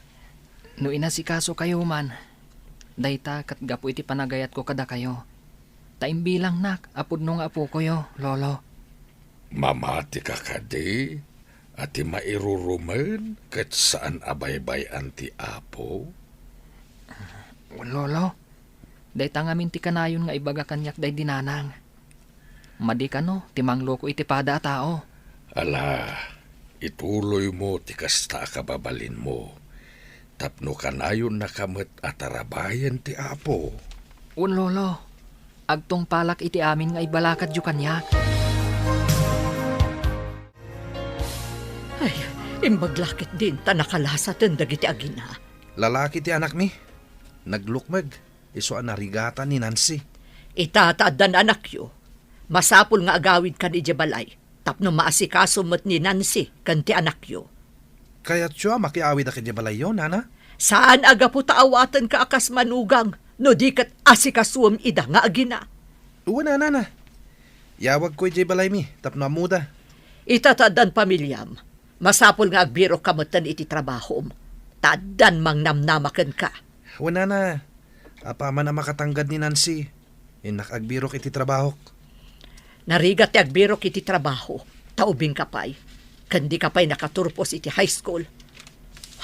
No inasikasokayo man, dayta ket gapu iti panagayatko kadakayo, ta imbilangnak a pudno nga apokoyo, Lolo. Mamatika kadi a ti mairurumen ket saan a baybay-an ti Apo? Wen, Lolo, dayta ngamin ti kanayon nga ibaga kaniak daydi nanang. Madi kano ti mangloko iti pada a tao. Ala, ituloymo ti kasta a kababalinmo, tapno kanayonnaka met a tarabayen ti Apo. Wen, Lolo, agtungpalak iti amin nga ibalakadyo kaniak. Ay, imbag la ketdin ta nakalasaten dagiti agina. Lalaki ti anakmi. Naglukmeg. Isu a narigatan ni Nancy. Ita ta addan anakyo, masapul nga agawidkan idiay balay tapno maasikaso met ni Nancy ken ti anakyo. Kayatyo a makiawidak idiay balayyo, nana? Saan a gapu ta awatenka a kas manugang no di ket asikasoem ida nga agina. Wen a, nana. Yawagko idiay balaymi tapno ammoda. Ita ta addan pamiliam, masapul nga agbirokka metten iti trabahom, ta addan mangnamnama kenka. Wen, nana, apaman a makatanggad ni Nancy, innak agbirok iti trabahok. Narigat ti agbirok iti trabaho, ta ubingka pay, ken dika pay nakaturpos iti high school.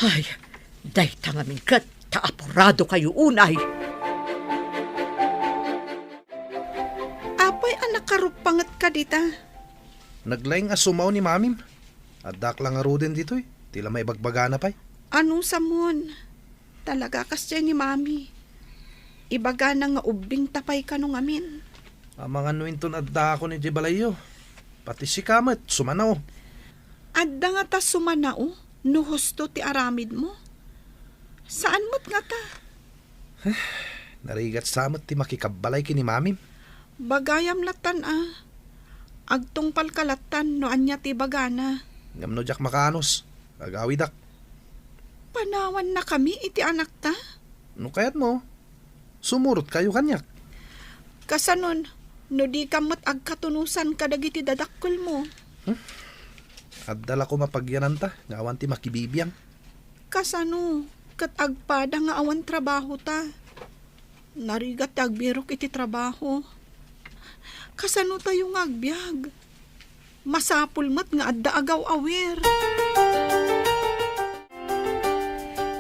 Ay, dayta ngamin ket ta apuradokayo unay. Apay a nakar- Dita. Naglaing a sumao ni Mamim. Addak la ngaruden ditoy. Ti la maibagbagana pay. Ano samon? Talaga kasdiay ni Mami. Ibagana nga ubbingta pay kano ngamin. Amangan no inton addaakon idiay balayyo. Pati sika met, sumanao. Adda ngata sumanao no husto ti aramidmo? Saan met ngata? Narigat sa met ti makikabbalay ken ni Mamim. Bagayam lattan a. Agtungpalka lattan no ania ti ibagana. Ngem no diak makaanus, agawidak. Panawannakami iti anakta? No kayatmo, sumurotkayo kaniak. Kasanon, no dika met agkatunosan kadagiti dadakkelmo? Hmm? Adda la koma pagyananta nga awan ti makibibiang. Kasano ket agpada nga awan trabahota? Narigat ti agbirok iti trabaho. Kasano tayo nga agbiag? Masapul met nga adda agaw-awir.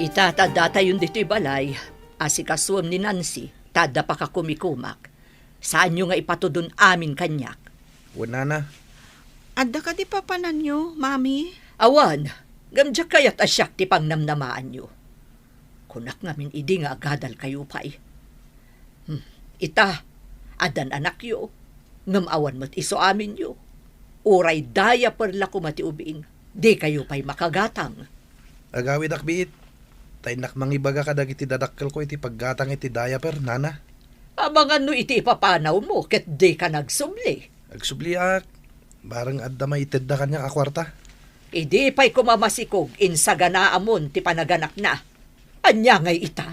Ita, ta addatayon ditoy balay, asikasuem ni Nancy, ta adda pakakumikumak. Saanyo nga ipatudon amin kaniak. Wen, nana. Adda kadi papananyo, Mami? Awan, ngem diak kayat a siak ti pangnamnamaanyo. Kunak ngamin idi nga agadalkayo pay. Hmm, ita, addan anakyo, ngem awan met isu aminyo. Uray diaper la koma ti ubing, dikayo pay makagatang. Agawidak biit, ta innak mangibaga kadagiti dadakkelko iti paggatang iti diaper, nana. Amangan no iti ipapanawmo ket dika nagsubli. Agsubliak, bareng adda maitedda kaniak a kuarta. Idi pay koma masikog, insaganaamon ti panaganakna. Ania ngay ita?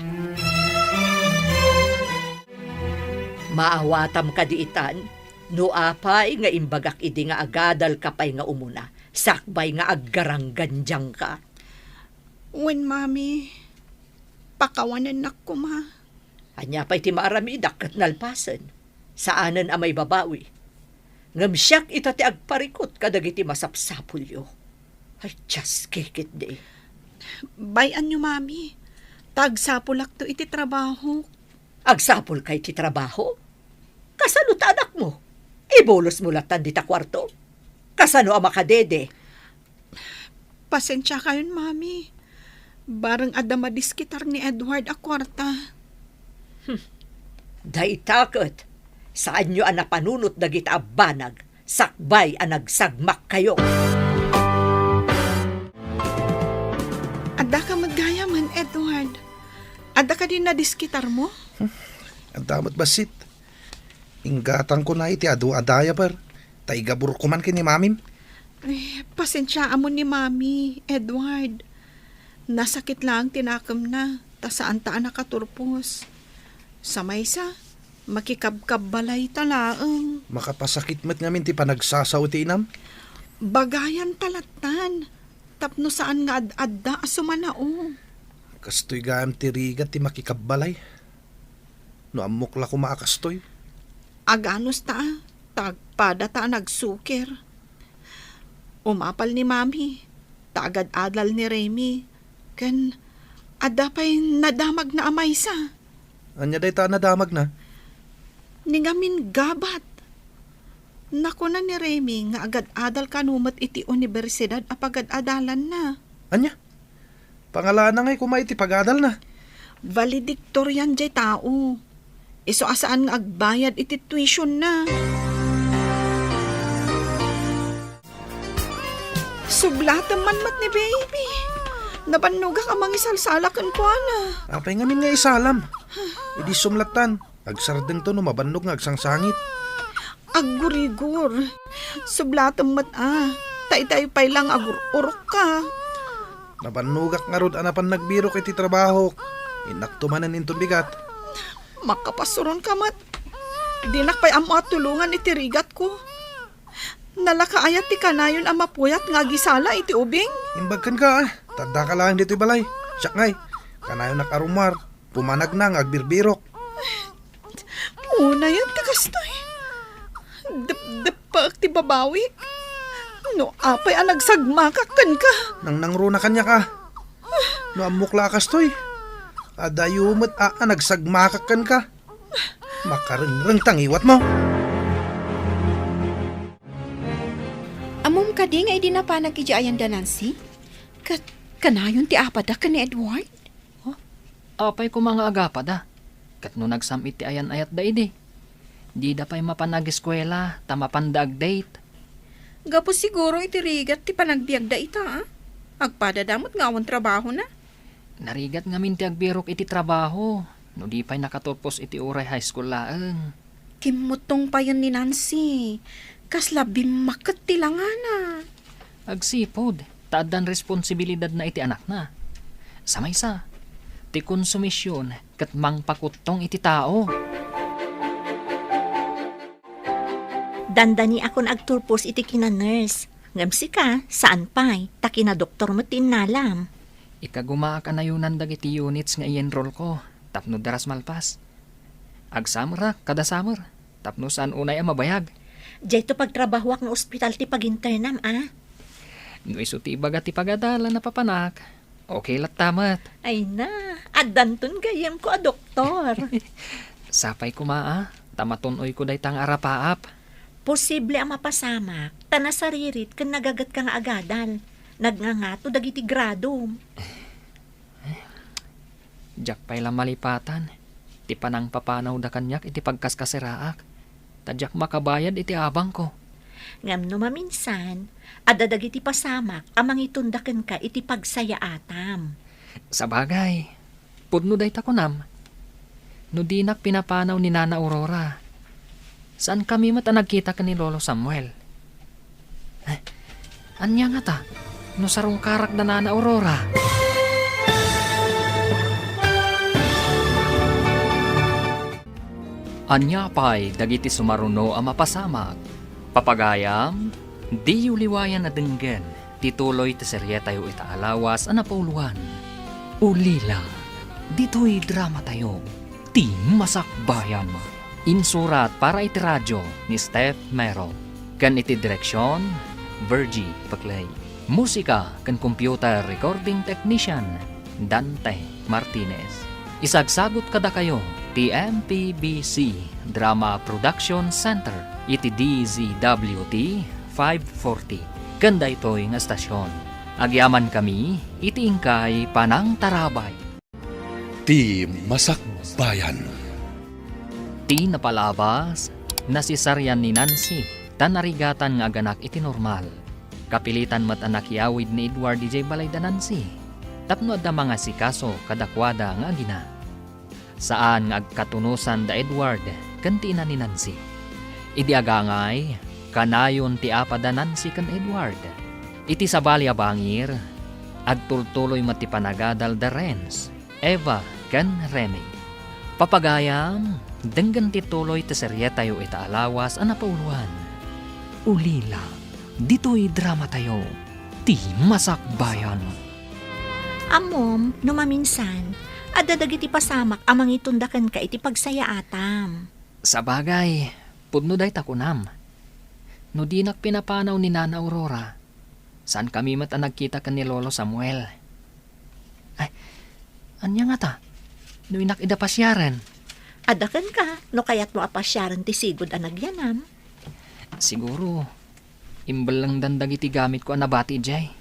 Maawatam kadi itan, no apay nga imbagak idi nga agadalka pay nga umuna, sakbay nga aggaranggandiangka. Wen, Mami, pakawanennak koma. Ania pay ti maaramidak ket nalpasen? Saanen a maibabawi. Ngem siak ita ti agparikut kadagiti masapsapulyo. Ay, Dios, kikitdi. Bay-anyo, Mami. Ta agsapulakto iti trabaho. Agsapulka iti trabaho? Kasano ta anakmo? Ibulosmo lattan dita kuarto? Kasano a makadede? Pasensiakayon, Mami. Bareng adda madiskitar ni Edward a kuarta. Hmm. Dayta ket, saanyo a napanunot dagita a banag sakbay a nagsagmakkayo. Addaka met gayamen, Edward. Adda kadi nadiskitarmo? Hmm. Adda met bassit. Inggatangkona iti adu a diaper, ta igabur koman ken ni Mamim. Eh, pasensiaamon ni Mami, Edward. Nasakit laeng ti nakemna, ta saanta a nakaturpos. Sa maysa, makikabkabbalayta laeng. Makapasakit met ngamin ti panagsasao ti inam. Bagayanta lattan, tapno saan nga ad-adda a sumanao. Kastoy gayam ti rigat ti makikabbalay. No ammok la koma a kastoy. Aganusta, ta agpadata a nagsukir. Umapal ni Mami, ta agad-adal ni Remy, ken adda pay nadamagna a maysa. Ania dayta a nadamagna? Ni ngamin gabat. Nakuna ni Remy nga agad-adal kano met iti universidad a pagad-adalanna. Ania? Pangalana ngay koma iti pagadalna. Valedictorian jay tao. Isu a saan nga agbayad iti tuition na. Sublatem man met ni baby. Nabannogak a mangisalsala kenkuana. Apay ngamin nga isalam? Idi sumlatan. Agsardengto no mabannog nga agsangsangit. Aggurigor. Sublatem met a. Ta itay pay lang agur-urokka. Nabannogak ngarud a napan nagbirok iti trabahok. Innakto manen inton bigat. Makapasuronka met. Dinak pay ammo a tulongan iti rigatko. Nalaka aya ti kanayon a mapuyat nga agisala iti ubing? Imbag kenka, a. Ta addaka laeng ditoy balay. Siak ngay, kanayonak a rummuar. Pumanagna nga agbirbirok. Unayen ti kastoy. Depdeppaek ti babawik. No apay a nagsagmakak kenka. Nangnangruna kaniak, a. No ammok la a kastoy. Adayo met a, a nagsagmakak kenka. Makarengreng ta ngiwatmo. Di nga idi napanak idiay ayan da Nancy? Ket kanayon ti apada ken ni Edward? Huh? Apay koma nga agapada? Ket no nagsam-it ti ayan-ayatda idi, dida pay mapan ageskuela ta mapanda ag-date. Gapu siguro iti rigat ti panagbiagda ita, a? Agpadada met nga awan trabahona. Narigat ngamin ti agbirok iti trabaho no di pay nakaturpos iti uray high school laeng. Kimmuttong payen ni Nancy. Kasla bimmaket ti langana. Agsipud ta addan responsibilidatna iti anakna. Sa maysa, ti konsumision ket mangpakuttong iti tao. Dandaniakon agturpos iti kina-nurse. Ngem sika, saan pay, ta kina-doktor met ti innalam. Ikagumaak a nayonan dagiti units nga i-enrollko tapno daras malpas. Agsamerak kada summer tapno saan unay a mabayag. Diayto pagtrabahoak nga ospital ti paginternam, a? No isu ti ibaga ti pagadalan a papanak, okay latta met. Ay na, addanton gayyemko a doktor. Sapay koma, a, ta matun-oyko dayta nga arapaap. Posible a mapasamak ta nasaririt ken nagagetka nga agadal. Nagngangato dagiti gradom. Diak pay la malipatan ti panangpapanawda kaniak iti pagkaskaseraak, ta diak makabayad iti abangko. Ngem no maminsan, adda dagiti pasamak a mangitunda kenka iti pagsayaatam. Sabagay, pudno dayta kunam. No dinak pinapanaw ni Nana Aurora, saankami met a nagkita ken ni Lolo Samuel. Eh, ania ngata no sarungkarak da Nana Aurora? Ania pay dagiti sumaruno a mapasamak? Papagayam, diyo liwayan a denggen ti tuloy ti serietayo ita a lawas a napauluan, Ulila. Ditoy dramatayo, Ti Masakbayan. Insurat para iti radio ni Steph Mero, ken iti direksion, Virgie Peclay. Musika ken computer recording technician, Dante Martinez. Isagsagut kadakayo ti M P B C Drama Production Center iti D Z W T five forty ken daytoy nga estasion. Agyamankami iti inkay panangtarabay. Ti Masakbayan. Ti napalabas, nasisarian ni Nancy ta narigatan nga aganak iti normal. Kapilitan met a nakiawid ni Edward idiay balay da Nancy tapno adda mangasikaso kadakuada nga agina. Saan nga agkatunosan da Edward ken ti ina ni Nancy. Idi agangay, kanayon ti apa da Nancy ken Edward. Iti sabali a bangir, agtultuloy met ti panagadal da Renz, Eva, ken Remy. Papagayam, denggen ti tuloy ti serietayo ita a lawas a napauluan. Ulila, ditoy dramatayo, Ti Masakbayan. Ammom, no maminsan, adda dagiti pasamak a mangitunda kenka iti pagsayaatam. Sabagay, pudno dayta kunam. No dinak pinapanaw ni Nana Aurora, saankami met a nagkita ken ni Lolo Samuel. Ay, ania ngata? No innak ida pasiaren? Adda kenka, no kayatmo a pasiaren ti sigud a nagyanam. Siguro, imbellengdan dagiti gamitko a nabati idiay.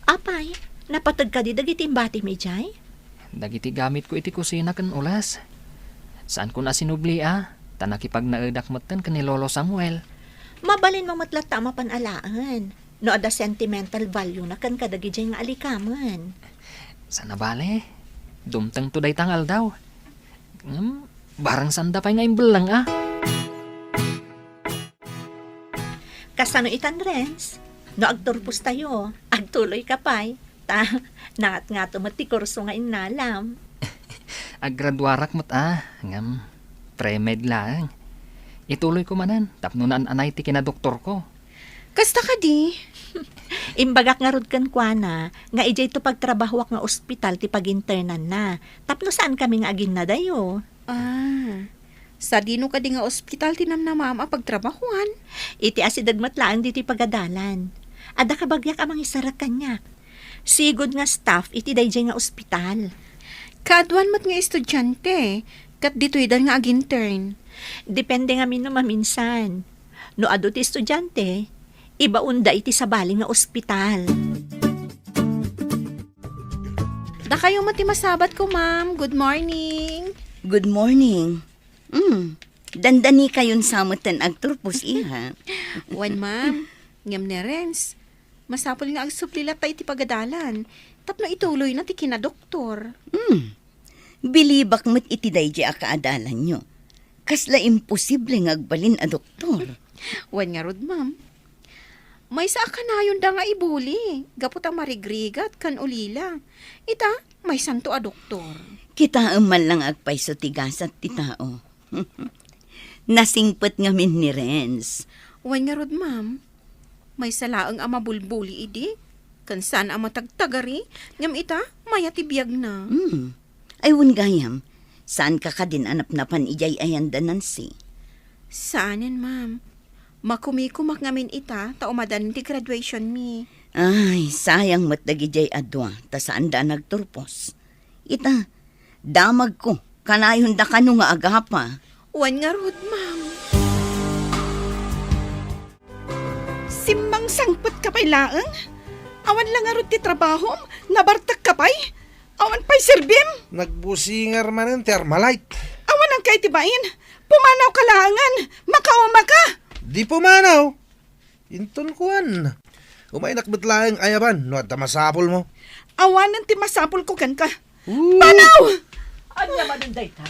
Apay, napateg kadi dagiti imbatim idiay? Dagiti gamitko iti kusina ken ules. Saankon a sinubli a, ta nakipagnaedak metten ken ni Lolo Samuel. Mabalinmo met latta a mapan alaen. No adda sentimental value na kenka dagidiay nga alikamen. Saan a bale, dumtengto dayta nga aldaw. Ngem, barang saanda pay nga imbelleng a. Kasano itan, Renz? No agturpostayo, agtuloyka pay. Ta, nangatngato met ti kurso nga innalam. Aggraduarak met a, ngem pre-med laeng. Ituloyko manen tapno naan-anay ti kinadoktorko. Kasta kadi? Imbagak ngarud kenkuana nga idiayto pagtrabahoak nga ospital ti paginternanna, tapno saankami nga aginnadayo. Ah, sadino kadi nga ospital ti namnamaam a pagtrabahoan? Iti asideg met laeng ditoy pagadalan. Adda kabagiak a mangisarag kaniak. Sigud nga staff iti daydiay nga ospital. Kaaduan met nga estudiante, ket ditoydan nga agintern. Depende ngamin no maminsan. No adu ti estudiante, Ibaonda iti sabali nga ospital. Dakayo met ti masabat ko, ma'am. Good morning. Good morning. Mm. Dandanikayon sa metten agturpos, iha. Wen, ma'am. Ngem ni Renz, masapul nga agsubli latta iti pagadalan tapno ituloyna ti kinadoktor. Mm. Bilibak met iti daydi a kaadalanyo. Kasla imposible nga agbalin a doktor. Wen ngarud, ma'am. Maysa a kanayonda nga ibuli gapu ta marigrigat ken ulila. Ita, maysanto a doktor. Kitaem man lang agpayso ti gasat ti tao. Nasingpet ngamin ni Renz. Wen ngarud, ma'am. Maysa laeng a mabulbuli idi, ken saan a matagtagari, ngem ita, maya ti biagna. Hmm. Ay, wen gayam, saanka kadin a napnapan idiay ayanda, Nancy? Saanen, ma'am. Makumikumak ngamin ita ta umadanen ti graduation mi. Ay, sayang met dagidiay a dua, ta saanda a nagturpos. Ita, damagko, kanayonda kano nga agapa. Wen ngarud, ma'am. Simmangsangpetka pay laeng? Awan la ngarud ti trabahom? Nabartekka pay? Awan pay serbim? Nagbusingar manen ti Armalite. Awan angkay ti bain? Pumanawka laengen. Makaumaka. Di pumanaw. Inton kuan. Umaynak met laeng ayaban no adda masapulmo. Awanen ti masapulko kenka. Ooh. Panaw! Ania manen dayta?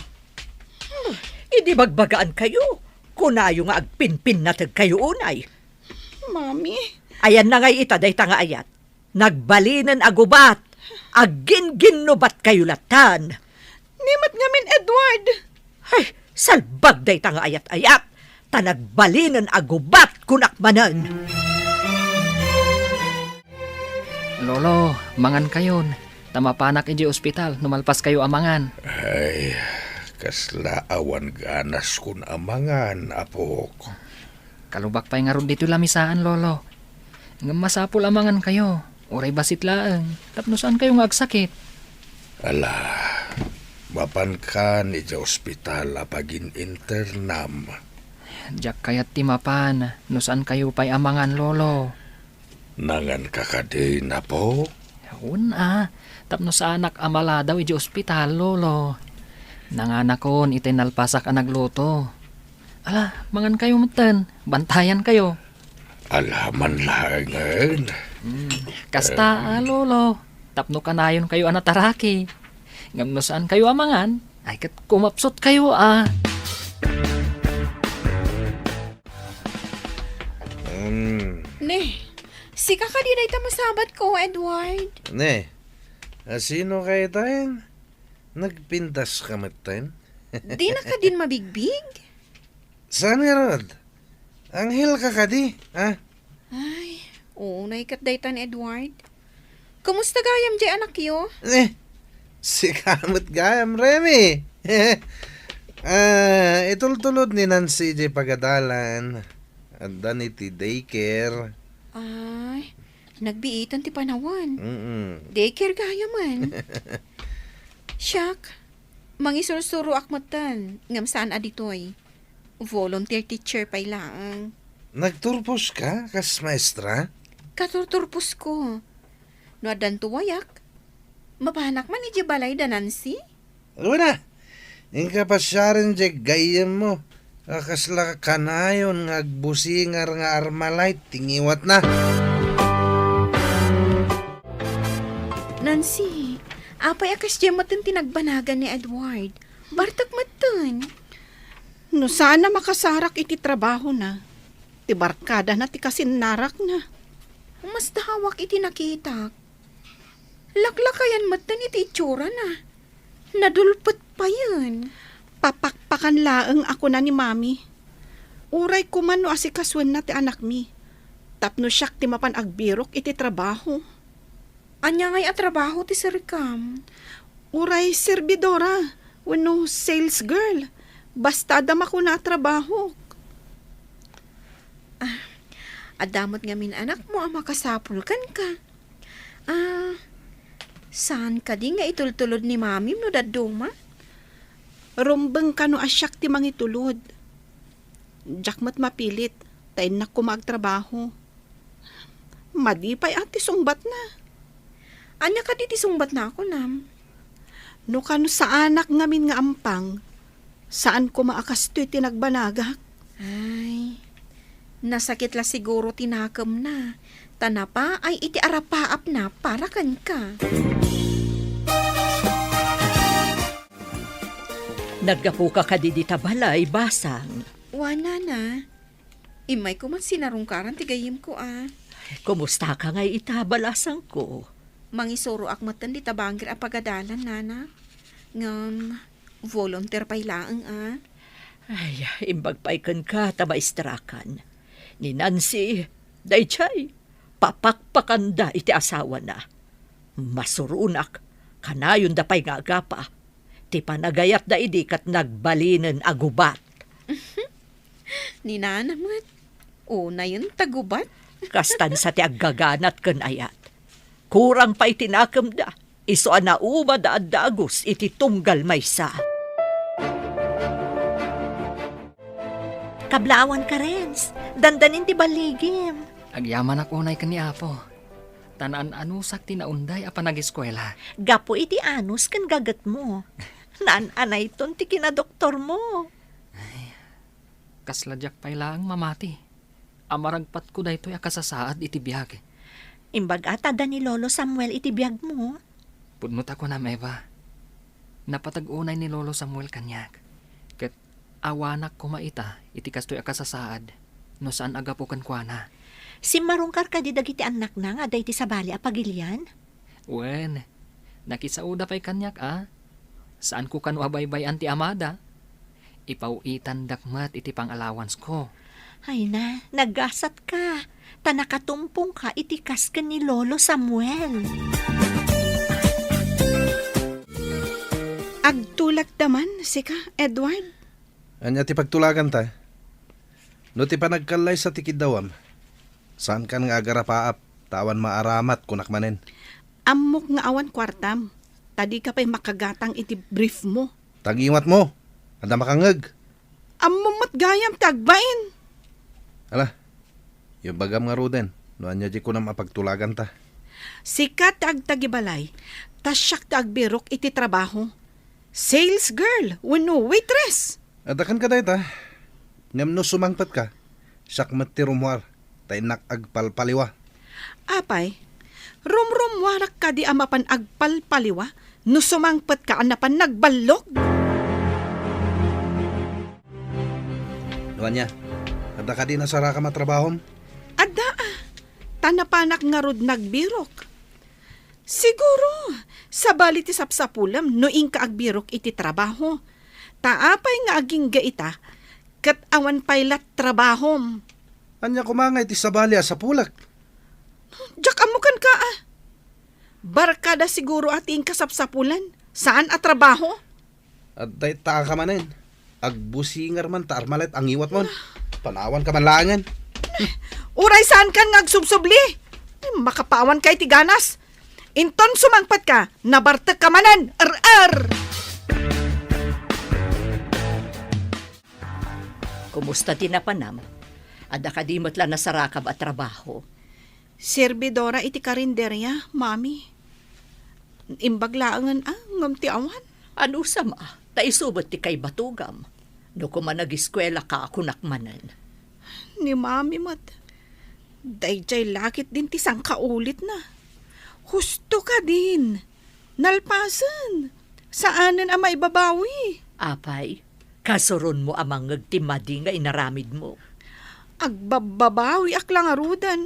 Idi bagbagaankayo, kunayo nga agpinpinnategkayo unay. Mami. Ayanna ngay ita dayta nga ayat? Nagbalinen a gubat, agginginnubatkayo lattan. Ni met ngamin, Edward. Ay, salbag dayta nga ayat-ayat, ta nagbalinen a gubat kunak manen. Lolo, mangankayon, ta mapanak idiay ospital no malpaskayo a mangan. Ay, kasla awan ganaskon a mangan, apok. Kalubak pay ngarud ditoy lamisaan, Lolo. Ngem masapul a mangankayo, uray bassit laeng, tapno saankayo nga agsakit. Ala, mapankan idiay ospital a pagin-internam. Diak kayat ti mapan no saankayo pay a mangan, Lolo. Nanganka kadi, apo? Wen a, tapno saanak a maladaw idiay ospital, Lolo. Nanganakon itay nalpasak a nagluto. Ala, mangankayo metten, bantayankayo. Ala man laengen. Hmm, kasta, a, Lolo, tapno kanayonkayo a nataraki. Ngem no saankayo a mangan, ay ket kumapsutkayo a. Hmm. Ne, sika kadi dayta masabatko, Edward? Ne, asino kaytaen? Nagpintaska metten? Dina kadin mabigbig? Saan ngarud? Anghel ka kadi, ha? Ay, unay ket daytan, Edward. Kumusta gayam diay anakyo? Eh, sika met gayam, Remy. Ah, itultulod ni Nancy diay pagadalan. Adda ni ti daycare. Ay, nagbiitan ti panawen. Mm-mm. Daycare gayam man. Siak, mangisursuroak metten, ngem saan a ditoy. Volunteer teacher pay laeng. Nagturposka kas maestra? Katurturposko. No addanto wayak, mapanak man idiay balay da Nancy? Wen a, inka pasiaren diay gayyemmo a kasla kanayon nga agbusingar nga Armalite ti ngiwatna. Nancy, apay a kasdiay metten ti nagbanagan ni Edward? Bartek metten. No saan a makasarak iti trabahona, ti barkadana ti kasinnarakna. Masdawak iti nakitak. Laklakayan metten iti itsurana. Nadulpet payen. Papakpakan laeng a kuna ni Mami. Uray koma no asikasuenna ti anakmi, tapno siak ti mapan agbirok iti trabaho. Ania ngay a trabaho ti sirikam? Uray serbidora wenno sales girl. Basta adda makuna a trabahok. Ah, adda met ngamin anakmo a makasapul kenka. Ah, saan kadi nga itultulod ni Mamim no dadduma? Rumbeng kano a siak ti mangitulod. Diak met mapilit, ta innak koma agtrabaho. Madi pay a ti sungbatna. Ania kadi ti sungbatna a kunam? No kano saanak ngamin nga ampang, saan koma a kastoy ti nagbanagak. Ay, nasakit la siguro ti nakemna, ta napaay iti arapaapna para kenka. Naggapuka kadi dita balay, Basang? Wen, Nana. Immayko man sinarungkaran ti gayyemko a. Kumustaka ngay ita, balasangko? Mangisuroak metten dita bangir a pagadalan, Nana. Ngem, volunteer pay laeng a. Ay, imbag pay kenka ta maestrakan. Ni Nancy, daydiay, papakpakanda iti asawana. Masuronak, kanayonda pay nga agapa. Ti panagayatda idi ket nagbalinen a gubat. Ni Nana met, unayen ta gubat. Kastan sa ti aggaganat ken ayat. Kurang pay ti nakemda, isu a naumada a dagus iti tunggal maysa. Kablaawanka, Renz. Dandanin ti balligim. Agyamanak unay ken ni Apo. Ta naan-anusak ti naunday a panageskuela. Gapu iti anus ken gagetmo. Naan-anayton ti kinadoktormo. Ay, kasla diak pay laeng mamati a maragpatko daytoy a kasasaad iti biag. Imbag a ta adda ni Lolo Samuel iti biagmo. Pudno ta kunam, Eva. Napateg unay ni Lolo Samuel kaniak. Ket awanak koma ita iti kastoy a kasasaad no saan a gapu kenkuana. Simmarungkar kadi dagiti annakna nga adda iti sabali a pagilian? Wen, nakisaoda pay kaniak a. Saanko kano a baybay-an ti amada. Ipaw-itandak met iti pang-allowancesko. Ay na, nagasatka, ta nakatumpongka iti kas ken ni Lolo Samuel. Agtulagda man, sika, Edward? Ania ti pagtulaganta? No ti panagkallaysa ti kiddawam, saankan nga agarapaap, ta awan maaramat, kunak manen. Ammok nga awan kuartam, ta dika pay makagatang iti brief mo. Ta ngiwatmo, adda makangngeg. Ammom met gayam ti agbain. Ala, ibagam ngaruden, no ania di kunam a pagtulaganta. Sika ti agtagibalay, ta siak ti agbirok iti trabaho. Sales girl wenno waitress. Adda kenka dayta. Ngem no sumangpetka, siak met ti rummuar, ta innak agpalpaliwa. Apay, rumrummuarak kadi a mapan agpalpaliwa no sumangpetka a napan nagballog? No ania, adda kadi nasarakam a trabahom? Adda a, ta napanak ngarud nagbirok. Siguro, sabali ti sapsapulem no inka agbirok iti trabaho. Ta apay nga agingga ita, ket awan pay la trabahom. Ania koma nga iti sabali a sapulek? Diak ammo kenka a. Barkada siguro a ti inka sapsapulan, saan a trabaho? Adda ita ka manen. Agbusingar man ta armalet a ngiwatmon. Panawanka man laengen. Uray saankan nga agsubsubli. Ay, makapawanka iti ganas. Inton sumangpetka, nabartekka manen. Er-er! Kumusta ti napanam? Adda kadi met la nasarakam a trabaho? Serbidora iti karinderia, Mami. Imbag laengen a, ngem ti awan. Anusam a, ta isu met ti kaibatugam. No koma nagiskuelaka, kunak manen. Ni Mami met, daydiay la ketdin ti sangkaulitna. Husto kadin. Nalpasen. Saanen a maibabawi. Apay, kasuronmo a mangngeg ti madi nga inaramidmo. Agbabbabawiak la ngaruden.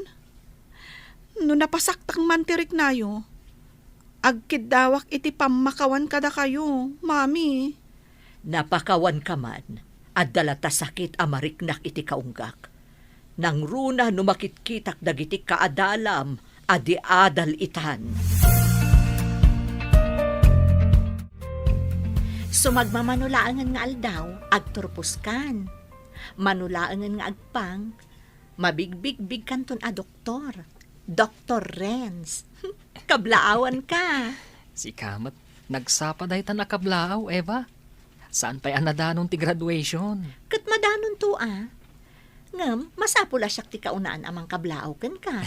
No napasaktak man ti riknayo, agkiddawak iti pammakawan kadakayo, Mami. Napakawanka man, adda la ta sakit a mariknak iti kaunggak. Nangruna no makitkitak dagiti kaadalam a di adal itan. Sumagmamano laengen nga aldaw, agturposkan. Mano laengen nga agpang, mabigbigbigkanton a doktor. Doktor Renz. Kablaawanka. Sika met, nagsapa daytan a kablaaw, Eva. Saan pay a nadanon ti graduation? Ket madanonto a. Ngem, masapul a siak ti kaunaan a mangkablaaw kenka.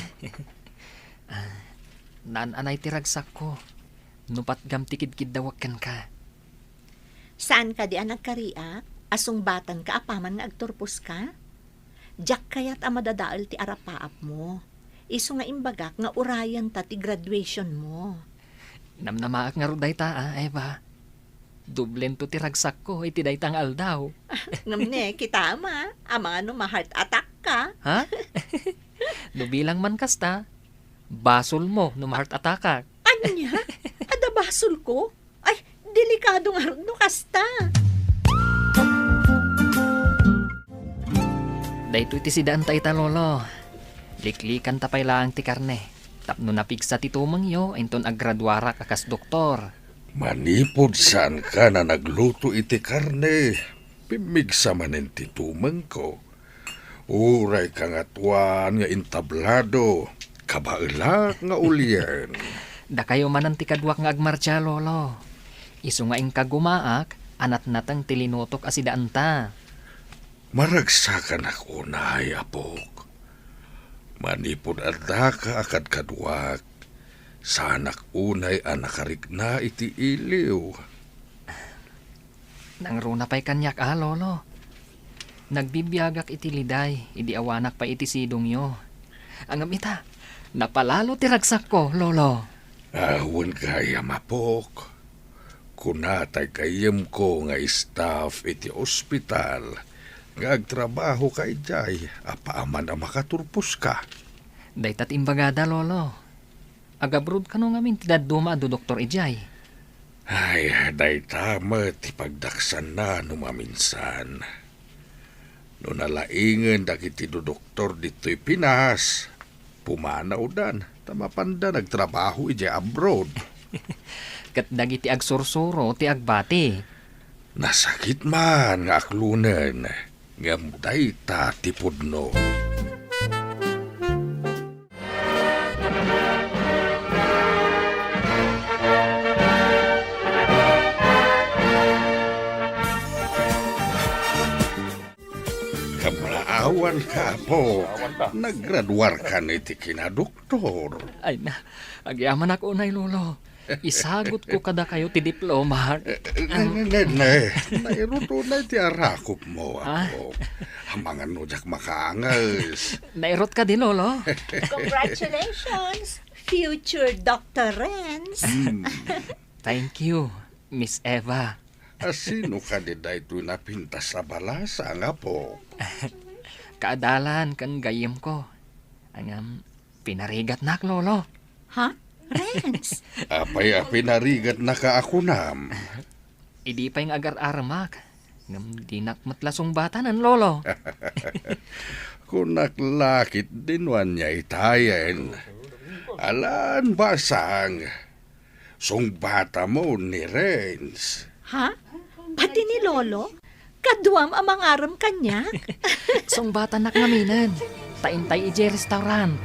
Naan-anay ti ragsakko, no patgam ti kidkiddawak kenka. Saan kadi a nagkariak a sungbatanka apaman nga agturposka? Diak kayat a madadael ti arapaapmo. Isu nga imbagak nga urayenta ti graduationmo. Namnamaak ngarud dayta, a, Eva. Doblento ti ragsakko iti dayta nga aldaw. Ngem ne, kitam, a, amangan no ma-heart attack ka. Ha? No bilang man kasta, basolmo no ma-heart attackak. Ania? Adda basolko? Ay, delikado ngarud no kasta. Daytoy ti sidaanta ita, Lolo. Liklikanta pay laeng ti karne. Tapno napigsa ti tumengyo, inton aggraduarak a kas doktor. Manipud saanka a nagluto iti karne, pimmigsa manen ti tumengko. Uray kangatoan nga entablado, kabaelak nga ulien. Dakayo manen ti kaduak nga agmartsa, Lolo. Isu nga inka gumaak a natnateng ti linutok a sidaanta. Maragsakanak unay, apok. Manipud addaka a kadkaduak, saanak unay a nakarikna iti iliw. Nangruna pay kaniak a, Lolo. Nagbibiagak iti liday idi awanak pay iti sidongyo. Ngem ita, napalalo ti ragsakko, Lolo. Awan gayam, apok. Kuna tay gayyemko nga staff iti ospital nga agtrabahoka idiay apaman a makaturposka. Dayta ti imbagada, Lolo. Agabroad kano ngamin ti dadduma a dudoktor idiay? Ay, dayta met ti pagdaksanna no maminsan. No nalaingen dagiti dudoktor ditoy Pinas, pumanawdan ta mapanda nagtrabaho idiay abroad. Ket dagiti agsursuro ti agbati. Nasakit man nga aklonen, ngem dayta ti pudno. Kamaawanka, apo. Naggraduarkan iti kinadoktor. Ay na, agyamanak unay, Lolo. Isagutko kadakayo ti diploma. Ne, ne, ne, ne. Nairut unay ti arakopmo, ah, apo. Amangan no diak makaanges. Nairut kadi, Lolo? Congratulations, future Doctor Renz. Hmm. Thank you, Miss Eva. A, sino kadi daytoy napintas a balasang, apo? Kaadalan ken gayyemko. Ngem, pinarigatnak, Lolo. Ha? Renz? Apay a pinarigatnaka a kunam? Idi pay nga agar-aramak, ngem dinak met la sungbatanen, Lolo. Kunak la ketdi no ania itayen. Alan, basang. Sungbatamon ni Renz. Ha? Pati ni Lolo? Kaduam a mangarem kaniak? Sungbatannak ngaminen. Ta intay idiay restaurant.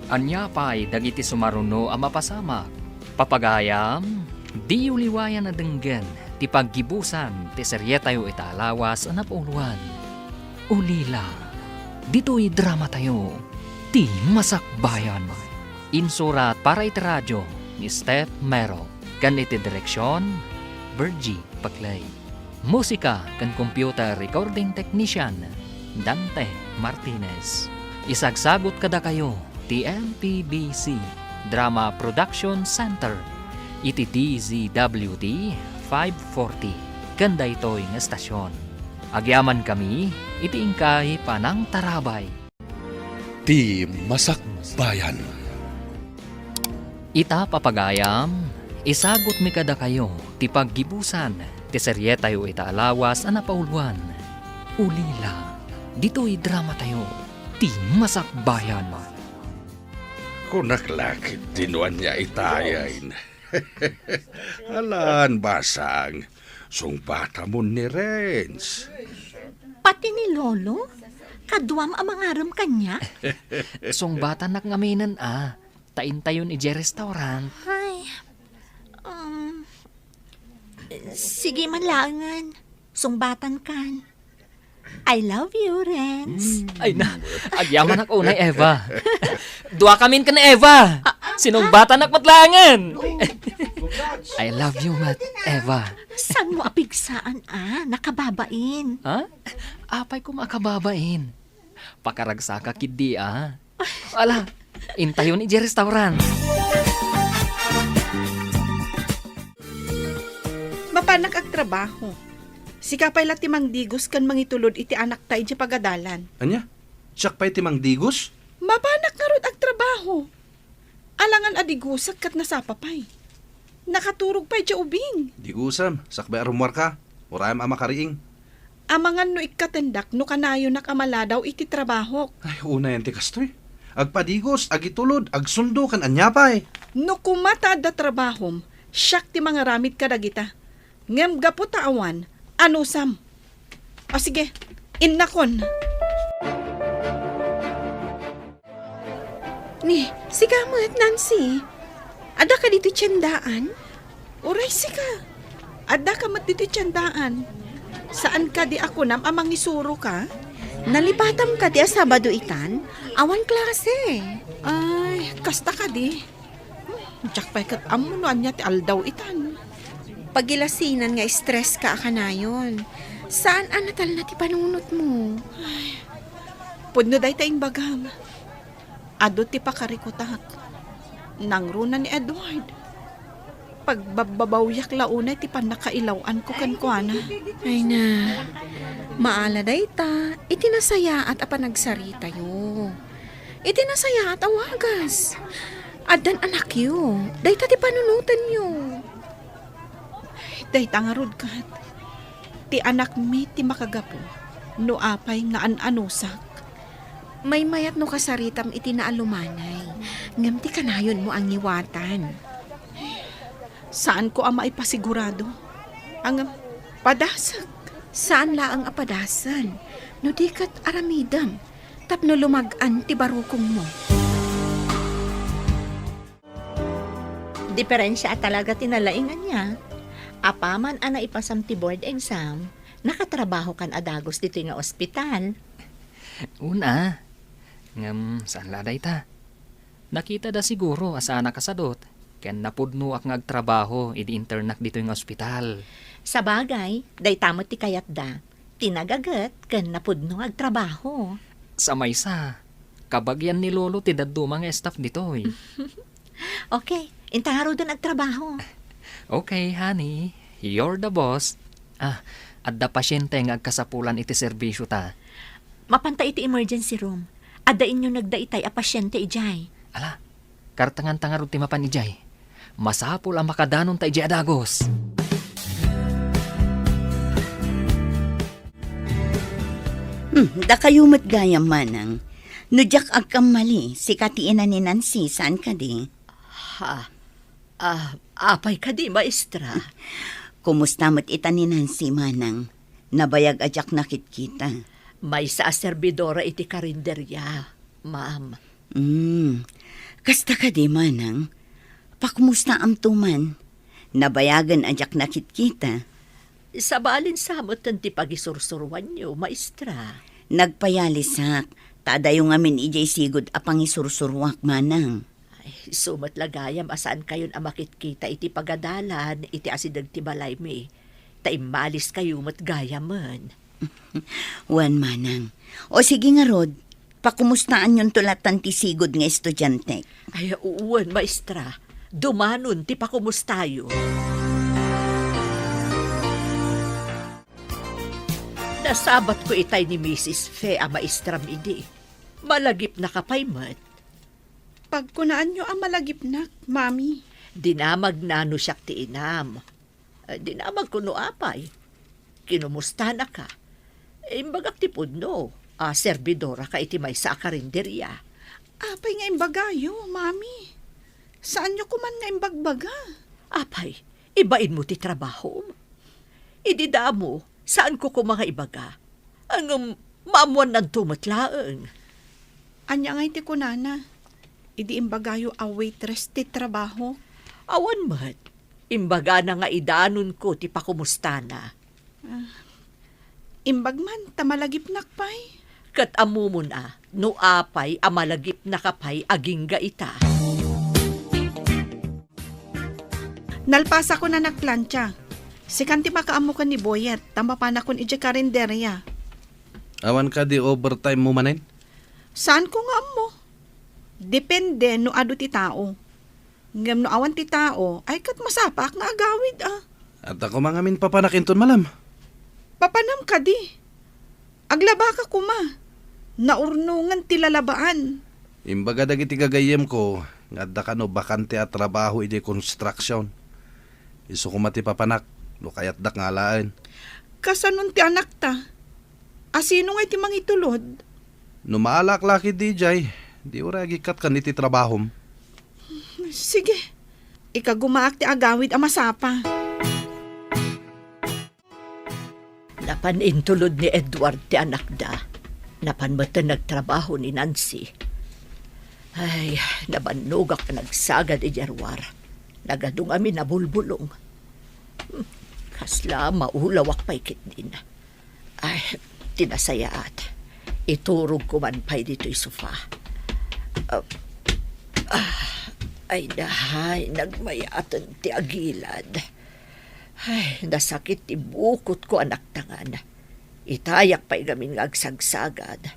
Ania pay dagiti sumaruno a mapasamak? Papagayam, diyo liwayan a denggen ti paggibusan ti serietayo ita a lawas a napauluan. Ulila. Ditoy dramatayo, Ti Masakbayan. Insurat para iti radio ni Steph Mero, ken iti direksion, Virgie Paclay. Musika ken computer recording technician, Dante Martinez. Isagsagut kadakayo ti M P B C Drama Production Center iti D Z W T five forty ken daytoy nga estasion. Agyamankami iti inkay panangtarabay. Ti Masakbayan. Ita, papagayam, isagutmi kadakayo ti paggibusan ti serietayo ita a lawas a napauluan, Ulila. Ditoy dramatayo, Ti Masakbayan. Kunak la ketdi no ania itayen. Alan, basang. Sungbatamon ni Renz. Pati ni Lolo? Kaduam a mangarem kaniak? Sungbatannak ngaminen a, ta intayon idiay restaurant. Ay, um, sige man laengen. Sungbatankan. I love you, Renz. Ay na, agyamanak unay, Eva. Dua kamin ken Eva. Sinumbatanak met laengen. I love you met, Eva. Saan mo apigsaan, a? Nakababain. Ha? Apay ko makababain? Pakaragsaka ketdi, a. Ala, intayon idiay restaurant. Mapanak agtrabaho. Sika pay la ti mangdigos ken mangitulod iti anakta idiay pagadalan. Ania? Siak pay ti mangdigos? Mapanak ngarud agtrabaho. Alangan a digosek ket nasapa pay. Nakaturog pay idiay ubing. Digosem, sakbay a rummuarka. Urayem a makariing. Amangan no ikkatendak no kanayonak a maladaw iti trabahok. Ay, unayen ti kastoy. Agpadigos, agitulod, agsundo, ken ania pay. No koma ta adda trabahom, siak ti mangaramid kadagita. Ngem gapu ta awan, anusam. O sige, innakon. Ni, sika met, Nancy. Adda ka ditoy tiendaan? Uray sika. Adda ka met ditoy tiendaan. Saan kadi a kunam a mangisuro ka? Nalipatam kadi a Sabado itan? Awan klase. Ay, kasta kadi. Diak pay ket ammo no ania ti aldaw itan. Pagilasinan nga stress ka a kanayon. Saan a natalna ti panunotmo. Ay, pudno dayta imbagam. Adu ti pakarikutak. Nangruna ni Edward. Pagbabbabawiak la unay ti pannakailaw-anko kenkuana. Ay na, maala dayta iti nasayaat a panagsaritayo. Iti nasayaat a wagas. Addan anakyo. Dayta ti panunotenyo. Dayta ngarud ket, ti anakmi ti makagapu no apay nga an-anusak. Maymayat no kasaritam iti naalumanay, ngem ti kanayonmo a ngiwatan. Saanko a maipasigurado. Ngem, padasek. Saan laeng a padasen, no di ket aramidem, tapno lumag-an ti barukongmo. Diferensia a talaga ti nalaing ania. Apaman a naipasam ti board exam, nakatrabahokan a dagus ditoy nga ospital. Una, ngem saan la dayta. Nakitada siguro a saanak a sadut, ken napudnoak nga agtrabaho idi internak ditoy nga ospital. Sabagay, dayta met ti kayatda. Ti nagaget ken napudno nga agtrabaho. Sa maysa, kabagian ni Lolo ti dadduma nga staff ditoy. Okay, inta ngaruden agtrabaho. Okay, honey. You're the boss. Ah, adda pasiente nga agkasapulan iti serbisio ta. Mapanta iti emergency room. Adda inyunegda itay a pasiente idiay. Ala, kartenganta ngarud ti mapan idiay. Masapul a makadanonta idiay a dagus. Hmm, dakayo met gayam, manang. No diak agkammali, sika ti ina ni Nancy, saan kadi? Ha? Ah, apay kadi, maestra? Kumusta met ita ni Nancy, manang? Nabayag a diak nakitkita. Maysa a serbidora iti karinderia, ma'am. Hmm. Kasta kadi, manang? Pakumustaamto man? Nabayagen a diak nakitkita. Sabalin sa metten ti pagisursuruanyo, maestra. Nagpayalisak, ta adayo ngamin idiay sigud a pangisursuruak, manang. Ay, isu met la gayam a saankayon a makitkita iti pagadalan iti asideg ti balaymi, ta immaliskayo met gayamen. Wen, manang. O sige ngarud, pakumustaanyonto latan ti sigud nga estudiantek. Ay, wen, maestra. Dumanon ti pakumustayo. Nasabatko itay ni Misis Fe a maestram idi. Malagipnaka pay met. Pagkunaanyo a malagipnak, Mami. Dinamagna no siak ti inam. Eh, dinamagko no apay. Kinumustanaka. Imbagak ti pudno a serbidoraka iti maysa a karinderia. Apay nga imbagayo, Mami? Saanyo koman nga imbagbaga? Apay, ibainmo ti trabahom. Idi damo, saanko koma nga ibaga. Ngem, maammuannanto met laeng. Ania ngay ti kunana? Idi imbagayo a waitress ti trabaho? Awan met. Imbagana nga idanonko ti pakumustana. Ah, Imbag man ta malagipnak pay. Ket ammomon a, no apay a malagipnaka pay agingga ita. Nalpasakon a nagplancha. Sikan ti makaammo ken ni Boyet, ta mapanakon idiay karinderia. Awan kadi overtime mo manen? Saanko nga ammo. Depende no adu ti tao. Ngem no awan ti tao, ay ket masapaak nga agawid a. Adda koma ngamin papanak inton malam. Papanam kadi? Aglabaka koma. Naurnongan ti lalabaan. Imbaga dagiti gagayyemko nga adda kano bakante a trabaho idiay construction. Isu koma ti papanak no kayatdak nga alaen. Kasanon ti anakta? A sino ngay ti mangitulod? No maalaak la ketdi idiay, di uray agikkat ken iti trabahom. Sige. Ikagumaak ti agawid a masapa. Napan intulod ni Edward ti anakda. Napan metten nagtrabaho ni Nancy. Ay, nabannogak a nagsagad idiay ruar. Nagadu ngamin a bulbulong. Hmm, kasla maulawak pay ketdin. Ay, ti nasayaat. Iturogko man pay ditoy sofa. Ah, ah, ay, dahay, nagmayaten ti agilad. Ay, nasakit ti bukotko a naktangan. Itayak pay ngamin nga agsagsagad.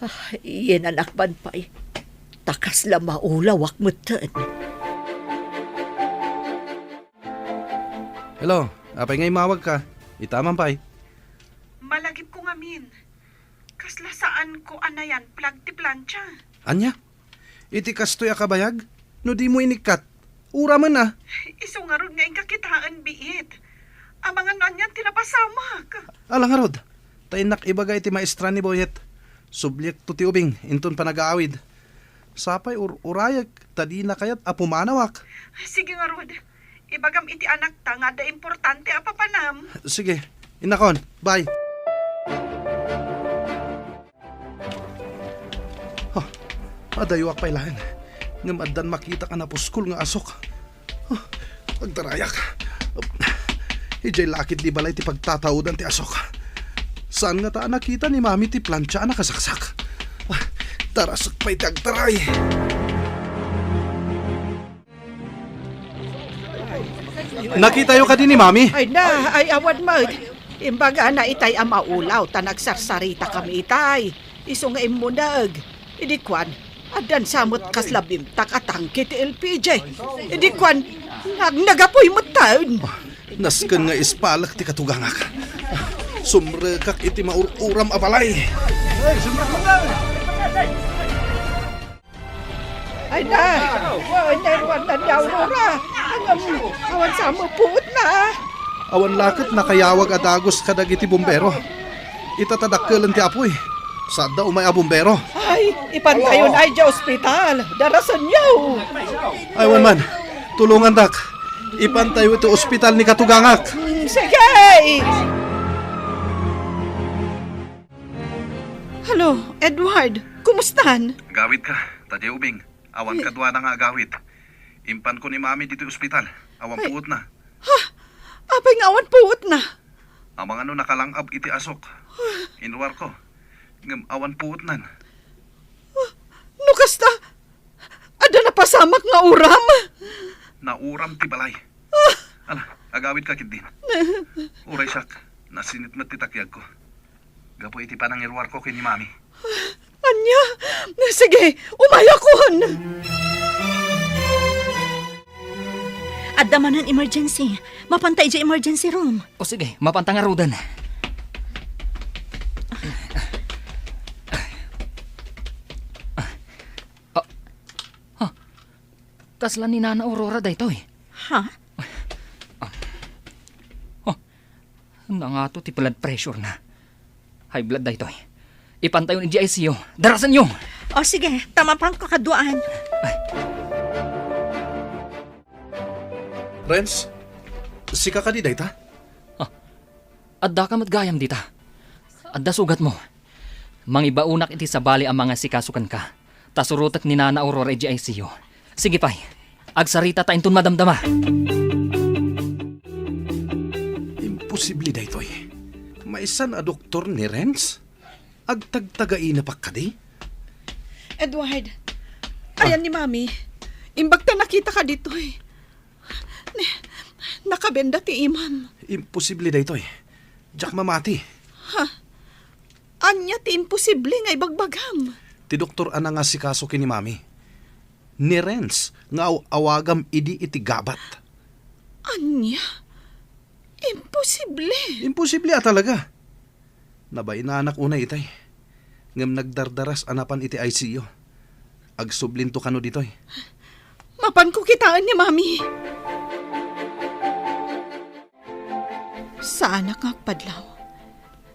Ah, iyenanak man pay. Ta kasla maulawak metten. Hello, apay nga immawagka? Ita man pay. Malagipko ngamin. Kasla saanko a nayan plag ti plancha. Ania? Iti kastoy a kabayag? No dimo inikkat, uramen a. Isu ngarud nga inka kitaen, biit. Amangan no anian ti napasamak. Ala ngarud, ta innak ibaga iti maestra ni Boyet. Subliekto ti ubing inton panagaawid. Sapay ur-urayek ta dina kayat a pumanawak. Sige ngarud. Ibagam iti anakta nga adda importante a papanam. Sige, innakon. Bye. Huh, adayuak pay laeng. Ngem addan makitak a napuskol nga asok. Huh, agtarayak. Idiay lakit di balay ti pagtataodan ti asok. Saan ngata a nakita ni Mami ti plancha a nakasaksak? Ah, tarasek pay ti agtaray. Nakitayo kadi ni Mami? Ay na, ay awan met. Imbagana itay a maulaw ta nagsarsaritakami itay. Isu nga immuneg. Idi kuan, addan sa met kasla bimtak a tangke ti L P G. Idi kuan, nag-, nagapuy metten. Nasken nga ispalek ti katugangak. Sumrekak iti maur-uram a balay. Ay na! Ay na, Aurora! Awan, awan sa met puotna! Awan la ket nakayawag a dagus kadagiti bumbero. Ita ta dakkelen ti apuy. Saanda umay a bumbero. Ay, ipantayon ay di ospital. Darasenyo! Ay, wen man. Tulongandak. Ipantayo iti ospital ni katugangak. Mm, sige! Hello, Edward. Kumustan? Agawidka, ta diay ubing. Awan kaduana nga agawid. Impanko ni Mami ditoy ospital. Awan puotna. Ha? Apay nga awan puotna? Amangan no nakalang-ab iti asok. Inruarko. Ngem awan puotnan. No kasta, adda napasamak nga uram? Nauram ti balay. Ala, agawidka ketdin. Uray siak, nasinit met ti takiagko. Gapu iti panangiruarko ken ni Mami. Ania? Sige, umayakon! Adda manen emergency. Mapanta idiay emergency room. O sige, mapanta ngaruden. Ah, ah, kasla ni Nana Aurora daytoy? Ha? Oh, nangato ti blood pressure na. High blood daytoy. Ipantayon idiay I C U. Darasenyo! O sige, ta mapanko kaduaan. Ay. Renz, sika kadi dayta? Ah, addaka met gayam dita. Adda sugatmo. Mangibaonak iti sabali a mangasikaso kenka. Ta surotek ni Nana Aurora idiay I C U. Sige pay. Agsarita ta inton madamdama. Imposible daytoy. Maysan a doktor ni Renz? Agtagtagaina pa kadi? Edward, Ah. ayan ni Mami. Imbag ta nakita ka ditoy. Ne, nakabenda ti imam. Imposible daytoy. Diak mamati. Ha? Ania ti imposible nga ibagbagam? Ti doktor a nangasikaso ken ni Mami. Ni Renz nga aw-awagam idi iti gabat. Ania? Imposible. Imposible a talaga. Nabainanak unay itay. Ngem nagdardaras a napan iti I C U. Agsublinto kano ditoy. Mapanko kitaen ni Mami. Saanak nga agpadlaw.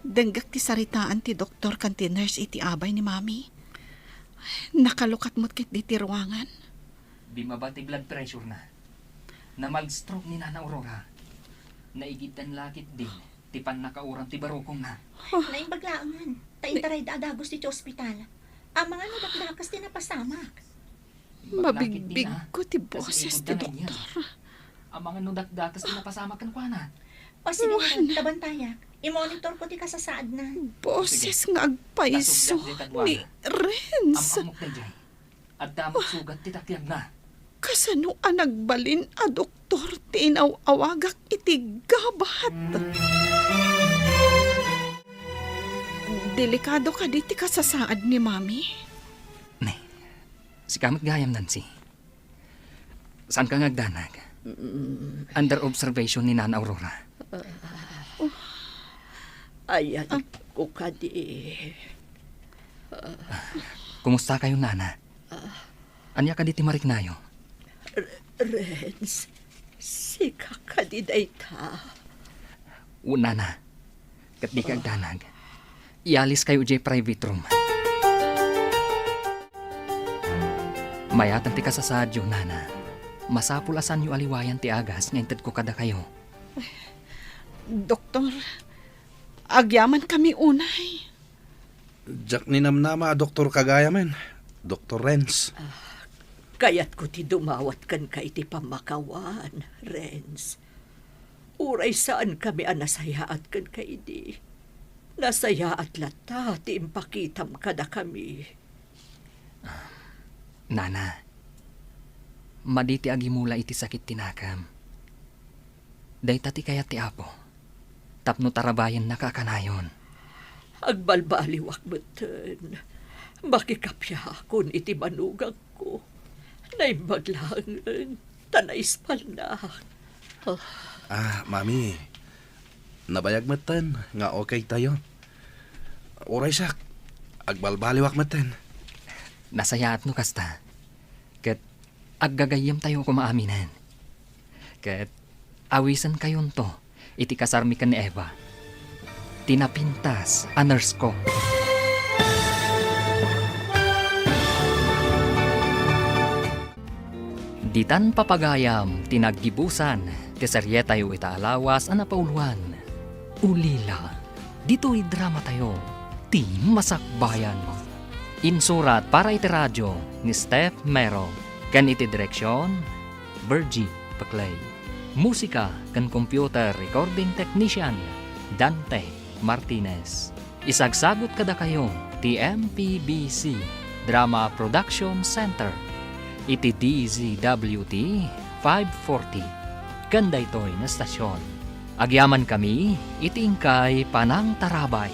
Denggak ti saritaan ti doktor ken ti nurse iti abay ni Mami. Nakalukat met ketdi ti ruangan. Bimaba ti blood pressure na. Namag-stroke ni Nana Aurora. Naigiddan la ketdin ti pannakauram ti barukongna. Naimbag laengen, ta intarayda a dagus iti ospital. Amangan no dakdakes ti napasamak. Imbag la ketdin, ah, ta sinigodda nga inya. Mabigbigko ti boses ti doktor. Amangan no dakdakes ti napasamak kenkuana. O, sige, Juan. Tabantayak. Imonitorko ti kasasaadna. Boses nga agpayso ni Renz. Sige. Am-ammok daydiay. Adda met sugat ti takiagna. Kasano a nagbalin a doktor ti inaw-awagak iti gabat? Delikado kadi ti kasasaad ni Mami? Ne, sika met gayam, Nancy. Saanka nga agdanag. Mm. Under observation ni Nana Aurora. Ayanko kadi. Kumusta kayo, Nana? Ania kadi ti mariknayo? R-, Renz, sika kadi dayta? Wen, Nana. Ket dika agdanag. Ialiskayo idiay private room. Mayatan ti kasasaadyo, Nana. Masapul a saanyo aliwayan ti agas nga intedko kadakayo. Doktor, agyamankami unay. Diak ninamnama a doktorka gayamen, Doktor Renz. Ah, kayatko ti dumawat kenka iti pammakawan, Renz. Uray saankami a nasayaat kenka idi, nasayaat latta ti impakitam kadakami. Ah, Nana, madi ti agimula iti sakit ti nakam. Dayta ti kayat ti Apo, tapno tarabayennaka a kanayon. Agbalbaliwak metten. Makikapiakon iti manugangko. Naimbag laengen ta naispalnak. Ah. Ah, Mami, nabayag metten nga okay tayo. Uray siak, agbalbaliwak metten. Nasayaat no kasta. Ket aggagayyemtayo koma aminen. Ket awisenkayonto iti kasarmi ken ni Eva, ti napintas a nurse ko. Ditan papagayam ti naggibusan ti serietayo ita a lawas a napauluan, Ulila. Ditoy dramatayo, Ti Masakbayan. Insurat para iti radio ni Steph Mero, ken iti direksion, Virgie Paclay. Musika ken computer recording technician, Dante Martinez. Isagsagut kadakayo ti M P B C Drama Production Center iti D Z W T five forty ken daytoy nga estasion. Agyamankami iti inkay panangtarabay.